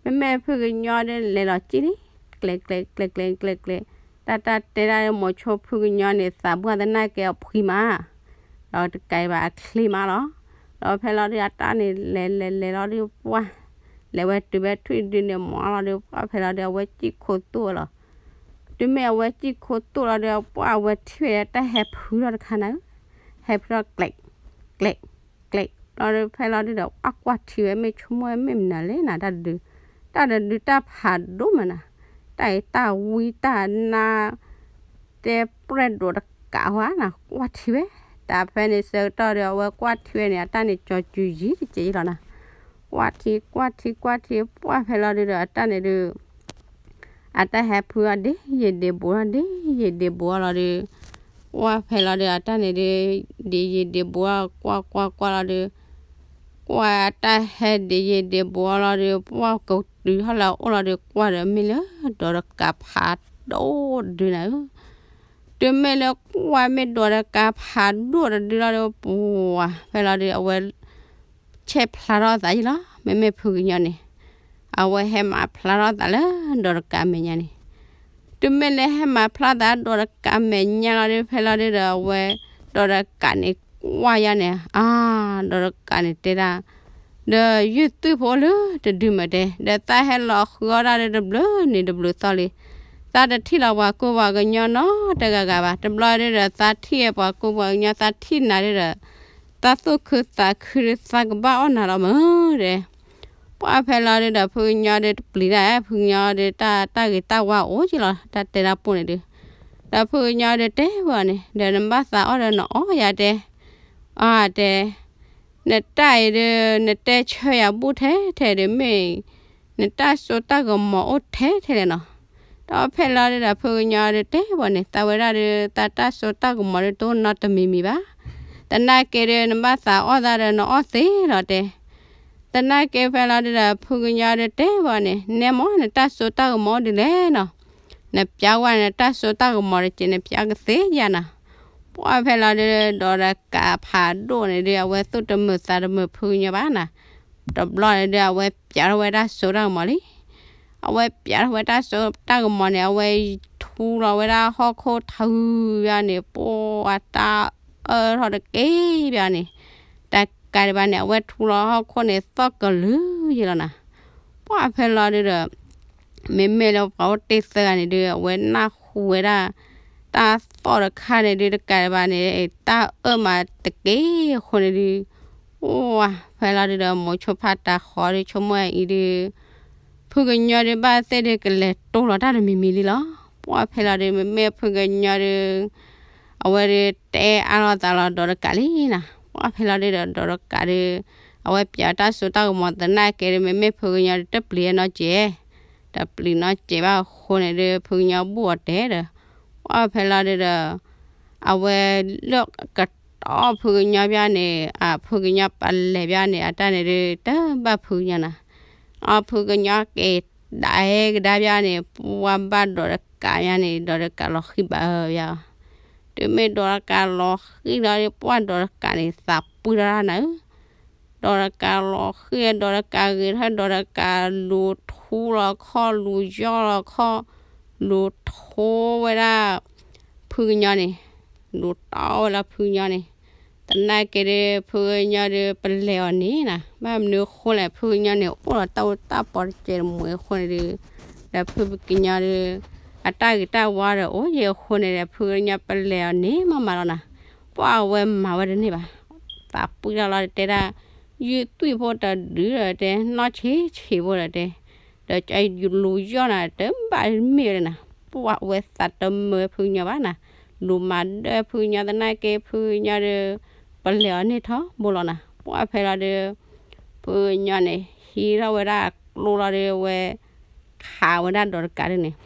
မ့မ့ၢ်ဖုကညီဒီးလဲၤလီၤစံၣ်လံ, ကျဲးကျဲးကျဲးကျဲးကျဲးကျဲး, တၢ်တၢ်တဲဒၣ်မိၤဆိဖုကညီန့ၣ် သးပှၢ်သနာ်က့အဖှံမး, ဒီးတကးဘၣ်အချ့မးလီၤ. ဒီးဖဲလီၤဒုးအတၢ်န့ၣ်လဲၤလဲၤလဲၤလီၤဒုးပှၢ်, လဲၤဝဲတုၤဖဲထွံၣ်ဒုန့ၣ်မးလီၤဒုး ပှၢ်ဖဲလီၤဒုးအဝဲစံၣ်ခိသိၣ်ဝဲလီၤ. တုၤမ့ၢ်အဝဲစံၣ်ခိသိၣ်လီၤဒုး ပှၢ်အဝဲထံၣ်ဝဲတၢ်ဟဲဖုထီၣ်တခါနၤ, ဟဲဖုထီၣ်ကျဲး ကျဲး ကျဲးလီၤဒုး ဖဲလီၤဒုးဒီး ပှၢ်ကွၢ်ထံဝဲ မ့ၢ်ဆိကမိၣ်ဝဲမ့ၢ်မနုၤလဲၣ်နၤ တၢ်တဒု, တၢ်တဒုတၢ်ဖးဒိၣ်မးနၤ, တၢ်အံၤတၢ်ဝံတၢ်နါ တဲပြဲၢ်ဒိးတကးဝဲနၤ ကွၢ်ထံဝဲ, တၢ်ဖဲန့ၣ်ဆၢကတီၢ်ဒီး အဝဲကွၢ်ထံဝဲန့ၣ် အတၢ်န့ၣ်ကၠီၤစုၤယံၤတကဲးလီၤနၤ, ကွၢ်ထံကွၢ်ထံကွၢ်ထံ ပှၢ်ဖဲလီၤဒုးဒီး အတၢ်န့ၣ်ဒုး အတၢ်ဟဲဖုအီၤဒ့ယံာ်ဒ့းဘူးအီၤဒ့ယံာ်ဒ့းဘူးအီၤလီၤဒုး, ကွၢ်ဖဲလီၤဒုး အတၢ်န့ၣ်ဒုး ဒ့ယံာ်ဒ့းဘူးအီၤ ကွၢ်ကွၢ်ကွၢ်လီၤဒုး, ကွၢ်အတၢ်ဟဲဒ့ယံာ်ဒ့းဘူးအီၤလီၤဒုး ပှၢ်ကတုၤဟီၣ်လၢအအိၣ်လီၤဒုး ကွၢ်ဒီးမ့ၢ်လၢဒီးတကးဖးဒိၣ်တဒုနၤဧၢ တုၤမ့ၢ်လၢကွၢ်မ့ၢ်ဒိးတကးဖးဒိၣ်တဒုလီၤဒီး ပှၢ်ဖဲလီၤဒုး အဝဲ ဆဲးဖျါထီၣ်သးယံၤလီၤ. မ့မ့ၢ်ဖုကညီန့ၣ် အဝဲဟဲမၤဖျါထီၣ်သးလၢဒီးတကးမဲာ်ညါန့ၣ်, တုၤမ့ၢ်လၢဟဲမၤဖျါသးဒီးတကးမဲာ်ညါလီၤဒုး ဖဲလီၤဒုးဒီး အဝဲဒီးတကးန့ၣ်ကွၢ်ယါန့ၣ် အါ ဒီးတကးန့ၣ်တဲဒၣ် ဒီးယုၢ်သွံၣ်ဖိလၢတဒုမးတဲ ဒီးသးဟဲလီၤဃုအီၣ်တၢ်ဒုးတဘျုးနံၤတဘျုးသီလံ, သးတထံၣ်လီၤပှၤကူပှၤကညီနီတဂၤဂၤဘၣ်. တဘျီဒုးဒီး သးထံၣ်ပှၤကူပှၤကညီ သးထံၣ်နၤဒုးဒီး သးသူၣ်ခုသးခုဒုး သးကဘၣ်အီၣ်နၤလီၤမးတဲ ပှၢ်ဖဲလီၤဒုးဒီး ဖုကညီဒုးတပျံၤတၢ် ဖုကညီဒုးတၢ်တၢ်ဂ့ၤတၢ်ဝါအိၣ်က့လီၤ တၢ်တဲတၢ်ပိၢ်န့ၣ်ဒုး, ဒီးဖုကညီဒုးတဲဝဲန့ၣ် ဒီးနဘၣ်သးအီၣ်ဒီးနအီၣ်ယၤတဲ, အတဲ, နတၢ်အံၤဒုး နတဲဆၢယၤဘူၣ်ထဲထဲဒုး မ့ၢ် နတၢ်စိတၢ်ကမီၤအိၣ်ထဲထဲလဲၣ်နီၤ. ဒီးဖဲလီၤဒုးဒီး ဖုကညီဒုးတဲဝဲန့ၣ် သးဝဲဒၣ်ဒုး သးတၢ်စိတၢ်ကမီၤဒုးတအိၣ်နီတမံၤမံၤဘၣ်. သနာ်က့ဒုး နဘၣ်သးအီၣ်သးဒီးနအီၣ်သ့လီၤတဲ သနာ်က့ဖဲလီၤဒုးဒီး ဖုကညီဒုးတဲဝဲန့ၣ် နဲမ့ၢ်နတၢ်စိတၢ်ကမီၤအိၣ်ဒ်လဲၣ်နီၤ, နပျးဝဲနတၢ်စိတၢ်ကမီၤတက့ၢ် နပျးကသ့ယၤနၤ. ပှၢ်ဖဲလီၤဒုး ဒီးတကးဖးဒိၣ်န့ၣ်ဒုး အဝဲသူၣ်တမုာ်သးတမုာ်ဖုကညီဘၣ်နၤ, တဘျီန့ၣ်ဒုး အဝဲပျးထီၣ်ဝဲတၢ်စိတၢ်ကမီၤလံ အဝဲပျးထီၣ်ဝဲတၢ်စိတၢ်ကမီၤန့ၣ် အဝဲထူလီၤဝဲဒၣ်ဟီၣ်ခိၣ်ထါဂုၤဘၣ်န့ၣ် ပှၢ်အတၢ်အၢၣ်ထီၣ်တက့ၢ်ဘၣ်န့ၣ်, တကးဒံးဘၣ်န့ၣ် အဝဲထူလီၤဟီၣ်ခိၣ်န့ၣ် သီၣ်ကလုာ်ယဲလီၤနၤ. ပှၢ်ဖဲလီၤဒုးဒီး မ့မ့ၢ်လၢပှၤအိၣ်တ့ၢ်သၢဂၤန့ၣ်ဒုး အဝဲနၢ်ဟူဝဲဒၣ် တၢ်သီၣ်တခါန့ၣ်ဒုး တကးဒံးဘၣ်န့ၣ် တၢ်အၢၣ်မးတက့ၢ်အဃိန့ၣ်ဒုး အိၣ်ဝဲဖဲလီၤဒုးဒီး မိၤဆိဖးတၢ်ဃီဒုး ဆိကမိၣ်အံၤဒုး ဖုကညီဒုးဘၣ်သ့ၣ်ဒုး ကလဲၤတိၢ်လီၤတၢ်တမံၤမံၤလံလီၤ. ပှၢ်ဖဲလီၤဒုး မ့မ့ၢ်ဖုကညီဒုး အဝဲဒုးတဲအါလိာ်သးလီၤဒီးတကးလံနၤ. ပှၢ်ဖဲလီၤဒုးဒီး ဒီးတကးဒုး အဝဲပျးတၢ်စိတၢ်ကမီၤသနာ်က့ဒုး မ့မ့ၢ်ဖုကညီဒုးတပျံၤနီတစဲး, တပျံၤနီတစဲးဘၣ်အဃိန့ၣ်ဒုး ဖုကညီဘူၣ်အီၤတဲဒီး ပှၢ်ဖဲလီၤဒုးဒီး အဝဲလၢကတီၢ်ဖုကညီဘၣ်န့ၣ် အဖုကညီပလဲၤဘၣ်န့ၣ် အတၢ်န့ၣ်ဒုး တဘၣ်ဖုကညီနၤ. အဖုကညီက့ၤဒၣ်ဟဲကဒါဘၣ်န့ၣ် ပှၢ်ဘၣ်ဒီးတကးဘၣ်န့ၣ် ဒီးတကးလီၤဃံၣ်ဘၣ်အၢဘၣ်. တုၤမ့ၢ်ဒီးတကးလီၤဃံၣ်လီၤဒုး ပှၢ်ဒီးတကးန့ၣ် သးပှံၢ်ထီၣ်နၤဧၢ ဒီးတကးလီၤဃံၣ် ဒီးတကးဂ့ၤထီၣ် ဒီးတကးလူၤထူလီၤခီၣ် လူၤယီၢ်လီၤခီၣ် လူၤထိဝဲဒၣ် ဖုကညီန့ၣ် လူၤတီဝဲလၢဖုကညီန့ၣ် သနာ်က့ဒုး ဖုကညီဒုး ပလဲၤအီၤန့ၣ်နၤ ဘၣ်မနုၤအဃိလဲၣ် ဖုကညီန့ၣ် အိၣ်ဒီးတၢ်အိၣ်တၢ်ပီတကဲးတမှဲၤအဃိန့ၣ်ဒုး ဒီးဖုကညီဒုး အတၢ်ဂ့ၤတၢ်ဝါဒီးအိၣ်ယဲအဃိန့ၣ်ဒီး ဖုကညီပလဲၤအီၤန့ၣ်မးမးလီၤနၤ. ပှၢ်အဝဲမၤဝဲတန့ၢ်ဘၣ် သးပှံၢ်ထီၣ်လီၤတဲဒၣ် ယုၢ်သွံၣ်ဖိတဒုဒီးတဲ နီၢ်ဆံးဆံးဖိဒီးတဲ ဒီးကလူၤယီၢ်နၤတဘၣ်မ့ၢ်ဝဲနၤ. ပှၢ်အဝဲသးတမုာ်ဖုကညီဘၣ်နၤ လူၤမၤဒၢဖုကညီသနာ်က့ ဖုကညီဒီး ပလဲၤအီၤန့ၢ်ထီဘိလီၤနၤ. ပှၢ်ဖဲလီၤဒုး ဖုကညီန့ၣ် ဟံးထီၣ်ဝဲဒၣ်ကျိလီၤဒုး အဝဲ ခးဝဲဒၣ်ဒီးတကးဒုးန့ၣ်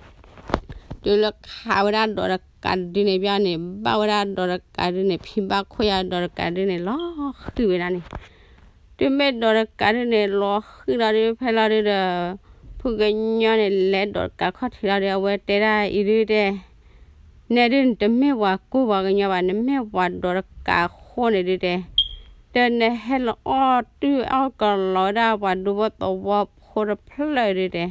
တုၤလၢခးဝဲဒၣ်ဒီးတကးဒုးန့ၣ်ဘၣ်န့ၣ် ဘၣ်ဝဲဒၣ်ဒီးတကးဒုးန့ၣ် ဖံဘၣ်ခိၣ်ယါဒီးတကးဒုးန့ၣ် လီၤဃံၣ်ဝဲဒၣ်န့ၣ် တုၤမ့ၢ်ဒီးတကးဒုးန့ၣ် လီၤဃံၣ်လီၤဒုး ဖဲလီၤဒုးဒီး ဖုကညီန့ၣ် လဲၤဒီးတကးခီၣ်ထံးလီၤဒုး အဝဲတဲဒၣ်အံၤဒုးတဲ နဲဒုးနတမ့ၢ်ပှၤကူပှၤကညီဘၣ် နမ့ၢ်ပှၤဒီးတကးအဃိန့ၣ်ဒုးတဲ ဒီးနဟဲလီၤအီၣ်တုၢ်အီၣ်ကလီၤဝဲဒၣ်ပှၤဒူဖိသဝီဖိ ပှၤဒူဖိသဝီဖိတဖျၢၣ်ဒုးတဲ,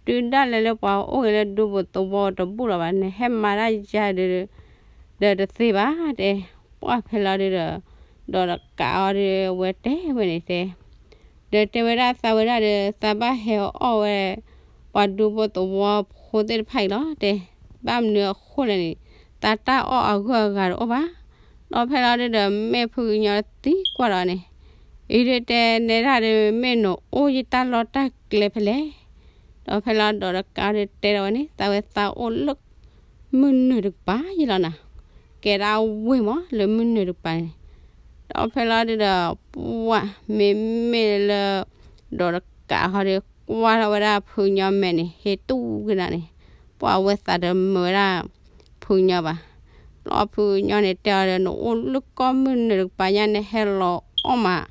တုၤဒၣ်လဲာ်လၢပှၤအိၣ်ဂ့ၤလၢဒူဖိသဝီတဘူၣ်လီၤဘၣ်, နဟဲမၤတၢ်ယၤဒုး ဒီးတသ့ဘၣ်တဲ, ပှၢ်ဖဲလီၤဒုးဒီး ဒီးတကးအီၤဒုး အဝဲတဲဝဲန့ၣ်တဲ, ဒီးတဲဝဲဒၣ်သးဝဲဒၣ်ဒီး သးဘၣ်ဟဲအီၣ်ဝဲ ပှၤဒူဖိသဝီဖိသ့ၣ်တဖၣ်အံၤလီၤတဲ, ဘၣ်မနုၤအဃိလဲၣ်န့ၣ် သးတၢ်အီၣ်အဂုၤအဂၤတအိၣ်ဘၣ်. ဒီးဖဲလီၤဒုးဒီး မ့ၢ်ဖုကညီသံကွၢ်ဒီးန့ၣ်, အံၤဒုးတဲနဲဒၣ်ဒုး မ့ၢ်နအိၣ်ယတၢ်လီၢ်တၢ်ကျဲဖဲလဲၣ်. ဒီးဖဲလီၤဒီးတကးဒုးတဲဒီးဝဲန့ၣ် သးဝဲသးအိၣ်လၢ မုၢ်နုာ်တကပၤယလီၤနၤ, ကဲဒၣ်ဝ့ၢ်မးလၢမုၢ်နုာ်တကပၤန့ၣ်, ဒီးဖဲလီၤဒုးဒီး ပှၢ်မ့မ့ၢ်လၢ ဒီးတကးဟီဒုး ကွၢ်ထီၣ်ဝဲဒၣ်ဖုကညီမဲာ်န့ၣ် ဟ့ၣ်တူၢ်ကနၤန့ၣ်, ပှၢ်အဝဲသးတမုာ်ဝဲဒၣ် ဖုကညီဘၣ်. ဘျီဖုကညီန့ၣ်တဲအီၤဒီး နအိၣ်လၢကီၢ်မုၢ်နုာ်တကပၤညါ နဟဲလီၤအီၣ်မး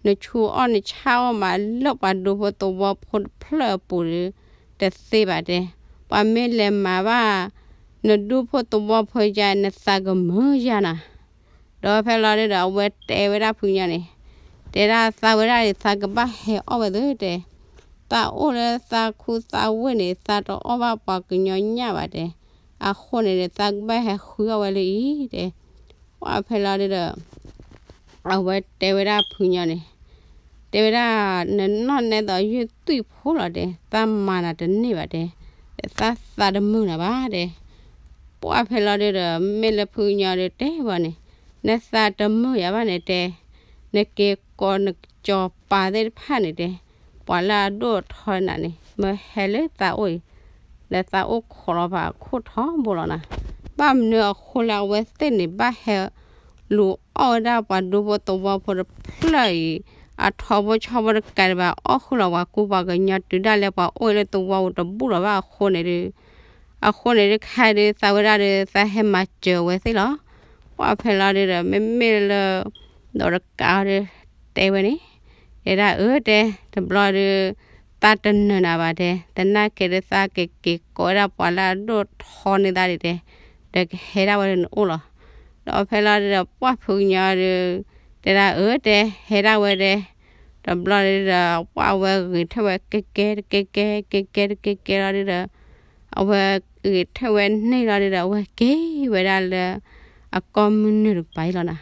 နဆူးအီၣ်နဆါအီၣ်မး လၢပှၤဒူဖိသဝီဖိတဖျၢၣ်အပူၤဒီး တသ့ဘၣ်တဲ, ပှၤမ့ၢ်လဲၤမၤဘၣ် နဒူဖိသဝီဖိယါ နသးကမုာ်ယါနၤ. ဒီးဖဲလီၤဒုးဒီး အဝဲတဲဝဲဒၣ်ဖုကညီန့ၣ်, တဲဒၣ်သးဝဲဒၣ်န့ၣ် သးကဘၣ်ဟဲအီၣ်ဝဲသ့တဲ, သးအိၣ်လၢသးခူသးဝ့ၢ်န့ၣ် သးတအီၣ်ဘၣ်ပှၤကညီညၣ်ဘၣ်တဲ, အဃိန့ၣ်ဒီး သးကဘၣ်ဟဲဃုအီၣ်ဝဲလၢအံၤတဲ, ပှၢ်ဖဲလီၤဒုးဒီး အဝဲတဲဝဲဒၣ်ဖုကညီန့ၣ်, တဲဝဲဒၣ် နနီၢ်နဲသိးယုၢ်သွံၣ်ဖိလီၤတဲ, သးမၤနၤတန့ၢ်ဘၣ်တဲ, ဒီးသးသးတမုာ်နၤဘၣ်တဲ, ပှၢ်ဖဲလီၤဒုးဒီး မ့ၢ်လၢဖုကညီဒုးတဲဘၣ်န့ၣ်, နသးတမုာ်ယၤဘၣ်န့ၣ်တဲ, နက့ၤကိးနကစီၤပၤသ့ၣ်တဖၣ်န့ၣ်တဲ, ပှၤလၢအဒိၣ်အထီနၤန့ၣ် မၢဟဲလၢသးအိၣ်အံၤ, ဒီးသးအိၣ်ခိးလီၤပှၤခိၣ်ထီဘိလီၤနၤ, ဘၣ်မနုၤအဃိလၢအဝဲသ့ၣ်န့ၣ် ဘၣ်ဟဲ လူၤအီၣ်ဝဲဒၣ်ပှၤဒူဖိသဝီဖိတဖျၢၣ်အံၤ အထီဘိဆီဘိတကးဒံးဘၣ် အီၣ်ဃုာ်လီၤပှၤကူပှၤကညီတုၤဒၣ်လဲာ်ပှၤအိၣ်လၢသဝီပူၤတဘူၣ်လီၤဘၣ်အဃိန့ၣ်ဒုး, အဃိန့ၣ်ဒုးခဲဒုးသးဝဲဒၣ်ဒီး သးဟဲမၤစၢၤဝဲသ့ၣ်လီၤ. ပှၢ်ဖဲလီၤဒုးဒီး မ့မ့ၢ်လၢ ဒီးတကးအီၤဒီး တဲဝဲန့ၣ်, တဲဒၣ်အၢတဲ, တဘျီဒုး သးတနၢၤနၤဘၣ်တဲ, သနာ်က့ဒုး သးကက့ၤကိးဝဲဒၣ်ပှၤလၢအဒိၣ်ထီန့ၢ်သးဒံးတဲ, ဒီးကဟဲဒၣ်ဝဲလၢနအိၣ်လီၤ. ဒီးဖဲလီၤဒုးဒီး ပှၢ်ဖုကညီဒုး တဲဒၣ်အၢတဲ, ဟဲဒၣ်ဝဲတဲ, တဘျီဒုးဒီး ပှၢ်အဝဲဂဲၤထၢၣ်ဝဲကဲကဲတကဲကဲ ကဲကဲတကဲကဲလီၤဒုးဒီး အဝဲဂဲၤထၢၣ်ဝဲန့ၢ်လီၤဒုးဒီး အဝဲက့ၤဝဲဒၣ်လၢ အကီၢ်မုၢ်နုာ်တကပၤအံၤလီၤနၤ.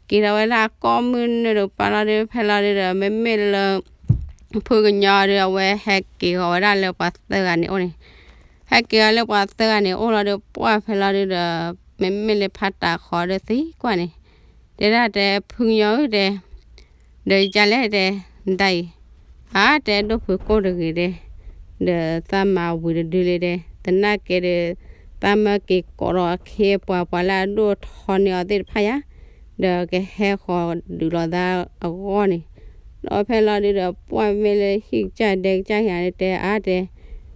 က့ၤဒီးဝဲလၢအကီၢ်မုၢ်နုာ်တကပၤလီၤဒုး ဖဲလီၤဒုးဒီး မ့မ့ၢ်လၢ ဖုကညီဒုး အဝဲဟဲက့ၤဃီၤဝဲဒၣ်လၢပှၤသၢဂၤန့ၣ်အိၣ်န့ၣ်, ဟဲက့ၤအီၤလၢပှၤသၢဂၤန့ၣ်အိၣ်လီၤဒုး ပှၢ်ဖဲလီၤဒုးဒီး မ့မ့ၢ်လၢဖါတၤဃီၤဒုးသံကွၢ်န့ၣ်, တဲဒၣ်တဲ ဖုကညီဧၢတဲ ဒီးယလဲၣ်တဲ, နတၢ်အံၤ, အါတဲဒိၣ်ဖုကိၣ်တဂ့ၤတဲ, ဒီးသးမၤဝံၤတဒုလံတဲ, သနာ်က့ဒီး သးမၢက့ၤကိးဒီးအခ့အပှၤ ပှၤလၢအဒိၣ်ထီန့ၢ်အီၤသ့ၣ်တဖၣ်ယါ, ဒီးကဟဲဃီၤဒုးလိာ်သးအဂီၢ်န့ၣ်, ဒီးဖဲလီၤဒုးဒီး ပှၢ်မ့ၢ်လၢဟံၣ်ကစၢ်ဒဲကစၢ်ဟံၣ်န့ၣ်တဲ အါတဲ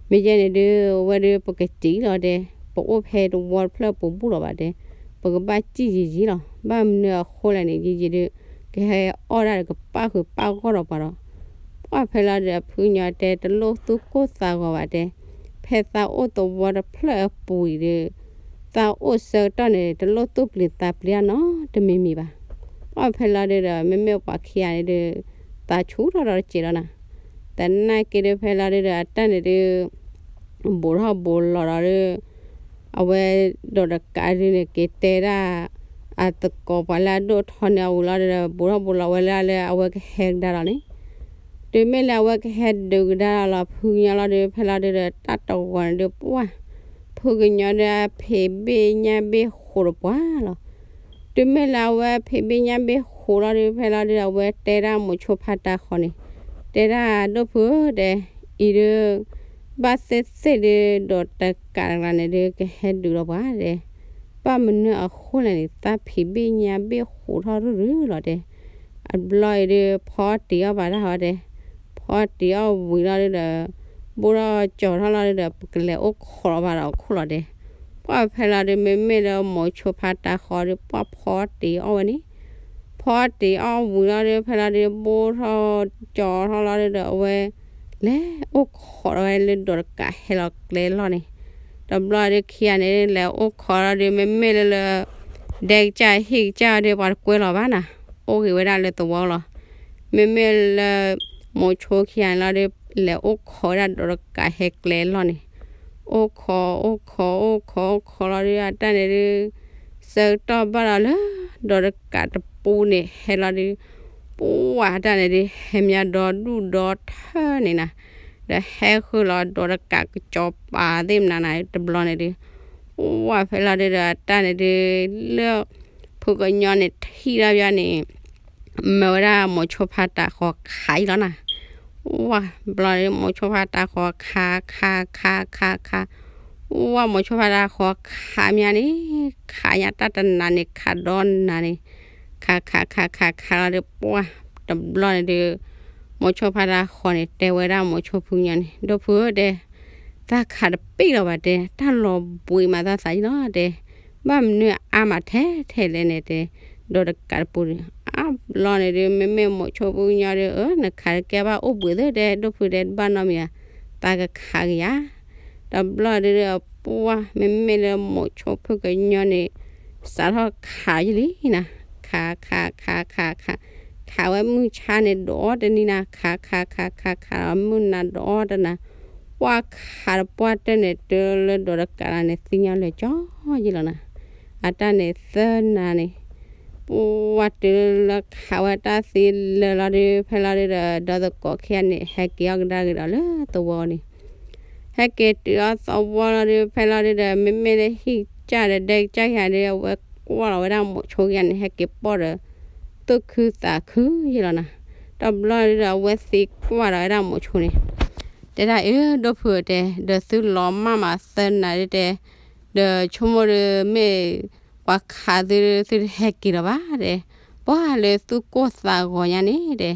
မ့ၢ်ယဲန့ၣ်ဒုး အဝဲဒုးပကစံၣ်လီၤတဲ, ပအိၣ်ဖဲတဝီတဖျၢၣ်ပူၤဘူၣ်လီၤဘၣ်တဲ, ပကဘၣ်စံၣ်ယံာ်ယံာ်လီၤ. ဘၣ်မနုၤအဃိလဲၣ်န့ၣ် ယံာ်ယံာ်ဒုး ကဟဲအီၣ်ဒၣ်ဒီးကပၣ်ဃုာ်ပၣ်ဂီၢ်ဒီးပှၤဒီး, ပှၢ်ဖဲလီၤဒုး ဖုကညီတဲ တလိၣ်သူၣ်ကိၢ်သးဂီၤဘၣ်တဲ, ဖဲသးအိၣ်သဝီတဖျၢၣ်အပူၤအံၤဒုး သးအိၣ်ဆၢကတီၢ်န့ၣ် တလိၣ်သူၣ်ပျံၤသးပျံၤတၢ်နီတမံၤမံၤဘၣ်. ပှၢ်ဖဲလီၤဒုးဒီး မ့မ့ၢ်ပှၤခံဂၤန့ၣ်ဒုး သးဆူၣ်ထီၣ်ဒီးတစဲးလီၤနၤ, သနာ်က့ဒုးဖဲလီၤဒုးဒီး အတၢ်န့ၣ်ဒုး ဘူးထီၣ်ဘူးလီၤဒီးဒုး အဝဲဒီးတကးဒုးန့ၣ် က့ၤတဲဒၣ် အသကိးပှၤလၢအဒိၣ်ထီန့ၢ်အဝံၤလီၤဒုးဒီး ဘူးထီၣ်ဘူးလီၤဝဲလၢ လၢအဝဲကဟဲကဒါဒီးန့ၣ်, တုၤမ့ၢ်လၢအဝဲကဟဲဒုးကဒါလီၤဖုကညီလီၤဒုး ဖဲလီၤဒုးဒီး တၢ်တဂီၤန့ၣ်ဒုး ပှၢ် ဖုကညီဒုး အဖံးဘ့ၣ်ညၣ်ဘ့ၣ်ဃိးတပှၢ်လီၤ. တုၤမ့ၢ်လၢအဝဲဖံးဘ့ၣ်ညၣ်ဘ့ၣ်ဃိးလီၤဒုး ဖဲလီၤဒုး အဝဲတဲဒၣ်မိၤဆိဖါတၤဃီၤန့ၣ်, တဲဒၣ်ဒိၣ်ဖုဧၢတဲ, အံၤဒုး ဘၣ်သ့ၣ်သ့ၣ်ဒုး ဒီးတကးတဂၤန့ၣ်ဒုး ကဟဲဒုးလီၤပှၤတဲ, ဘၣ်မနုၤအဃိလဲၣ်န့ၣ် သးဖံးဘ့ၣ်ညၣ်ဘ့ၣ်ဃိးထီၣ်ရုၢ်ရုၢ်လီၤတဲ, အဘျီအံၤဒုး ဖီတံၢ်အီၣ်ဘၣ်တၢ်ဟီတဲ, ဖီတံၢ်အီၣ်ဝံၤလီၤဒုးဒီး ဘိၣ်ထီၣ်ကၠီၤထီၣ်လီၤဒုးဒီး ပကလဲၤအိၣ်ခိးလီၤဘၣ်ဒီးအခိၣ်လီၤတဲ, ပှၢ်ဖဲလီၤဒုး မ့မ့ၢ်လၢမိၤဆိဖါတၤဃီၤဒုး ပှၢ်ဖီတံၢ်အီၣ်ဝဲန့ၣ်, ဖီတံၢ်အီၣ်ဝံၤလီၤဒုး ဖဲလီၤဒုး ဘိၣ်ထီၣ်ကၠီၤထီၣ်လီၤဒုးဒီး အဝဲ လဲၤအိၣ်ခိးဝဲလၢဒီးတကးဟဲလီၤကျဲလီၢ်န့ၣ်, တဘျီဒုးခံဂၤန့ၣ် လဲၤအိၣ်ခိးလီၤဒုး မ့မ့ၢ်လၢလၢ ဒဲကစၢ်ဟံၣ်ကစၢ်ဒုး ပှၤတကွဲလီၤဘၣ်နၤ, အိၣ်ဂ့ၤဝဲဒၣ်လၢသဝီလီၤ. မ့မ့ၢ်လၢ မိၤဆိခံဂၤန့ၣ်လီၤဒုး လဲၤအိၣ်ခိးဝဲဒၣ်ဒီးတကးဟဲကျဲလီၢ်န့ၣ်, အိၣ်ခိး အိၣ်ခိး အိၣ်ခိး အိၣ်ခိးလီၤဒုး အတၢ်န့ၣ်ဒုး ဆၢကတီၢ်ဘၣ်ဒီးလၢ ဒီးတကးတပူန့ၣ် ဟဲလီၤဒုး ပှၢ်တၢ်န့ၣ်ဒုး ဟဲမၠါဒီဒူၣ်ဒီထၢန့ၣ်နၤ, ဒီးဟဲဃုာ်လီၤဒီးတကးကစီၤပၤသ့ၣ်မနၤနၤ တဘျီန့ၣ်ဒုး ပှၢ်ဖဲလီၤဒုးဒီး အတၢ်န့ၣ်ဒုး လၢ ဖုကညီန့ၣ်ထံၣ်ဒီးဘၣ်န့ၣ် မၢဝဲဒၣ်မိၤဆိဖါတၢ်ဃီခးအံၤလီၤနၤ, ဝါဘျီန့ၣ် မိၤဆိဖါတၢ်ဃီခး ခး ခး ခး ခး, ဝါမိၤဆိဖါတၢ်ဃီခးမၠါန့ၣ် ခးညါတၢ်တနၤန့ၣ် ခးဒီနၤန့ၣ် ခး ခး ခး ခး ခးလီၤဒုး ပှၢ်တဘျီန့ၣ်ဒုး မိၤဆိဖါတၢ်ဃီန့ၣ် တဲဝဲဒၣ်မိၤဆိဖုကညီန့ၣ် ဒိၣ်ဖုဧၢတဲ သးခးတပ့ၢ်လီၤဘၣ်တဲ တၢ်လီၤဘှံးမးသးသးအံၤလီၤတဲ, ဘၣ်မနုၤအါမးထဲထဲလဲၣ်န့ၣ်တဲ, ဒီးတကးတပူၤဒီး အါဘျီန့ၣ်ဒုး မ့မ့ၢ်မိၤဆိဖုကညီဒီး အၢ နခးတကဲဘၣ်အိၣ်ဘှံးသ့ၣ်တဲ ဒိၣ်ဖုတဲတဘၣ်နီတမံၤဧါ, သးကခးက့ၤယၤ, တဘျီဒုးဒီး ပှၢ်မ့မ့ၢ်လၢမိၤဆိဖုကညီန့ၣ် စးထီၣ်ခးယလံနၤ, ခး ခး ခး ခး ခး, ခးဝဲမုၢ်ဆါန့ၣ်ဒီးတနံၤနၤ ခး ခး ခး ခး ခး မုၢ်နၤဒီးတနၤ, ပှၢ်ခးတပှၢ်တၢၢ်န့ၣ် တုၤလၢဒီးတကးလၢန့ၣ် သ့ၣ်ညါလၢာ်ကၠီယံလီၤနၤ, အတၢ်န့ၣ်သၢနၤန့ၣ် ပှၢ်တုၤလၢခးဝဲတၢ်သံလၢာ်လီၤဒုး ဖဲလီၤဒုးဒီး ဒီသကိးခံဂၤန့ၣ် ဟဲက့ၤအီၣ်ကဒါက့ၤဒီးလၢသဝီန့ၣ် ဟဲက့ၤတုၤအီၣ်သဝီလီၤဒုး ဖဲလီၤဒုးဒီး မ့မ့ၢ်လၢဟံၣ်ကစၢ်ဒီးဒဲကစၢ်ခံဂၤဒီး အဝဲကွၢ်လီၤဝဲဒၣ်မိၤဆိခံဂၤန့ၣ် ဟဲက့ၤပိာ်ဒီး သူၣ်ခုသးခုယံလီၤနၤ, တဘျီဒုးဒီး အဝဲသံကွၢ်ဒီးဝဲဒၣ်မိၤဆိန့ၣ် တဲဒၣ်အၢ ဒိၣ်ဖုဧၢတဲ ဒီးသုလီၤမၢ်မးသၢနၤဒုးတဲ ဒီးဆိကမိၣ်ဒုးမ့ၢ်ပှၤခးသု သုတဟဲက့ၤလီၤဘၣ်တဲ, ပှၢ်လၢသူၣ်ကိၢ်သးဂီၤညါန့ၣ်တဲ,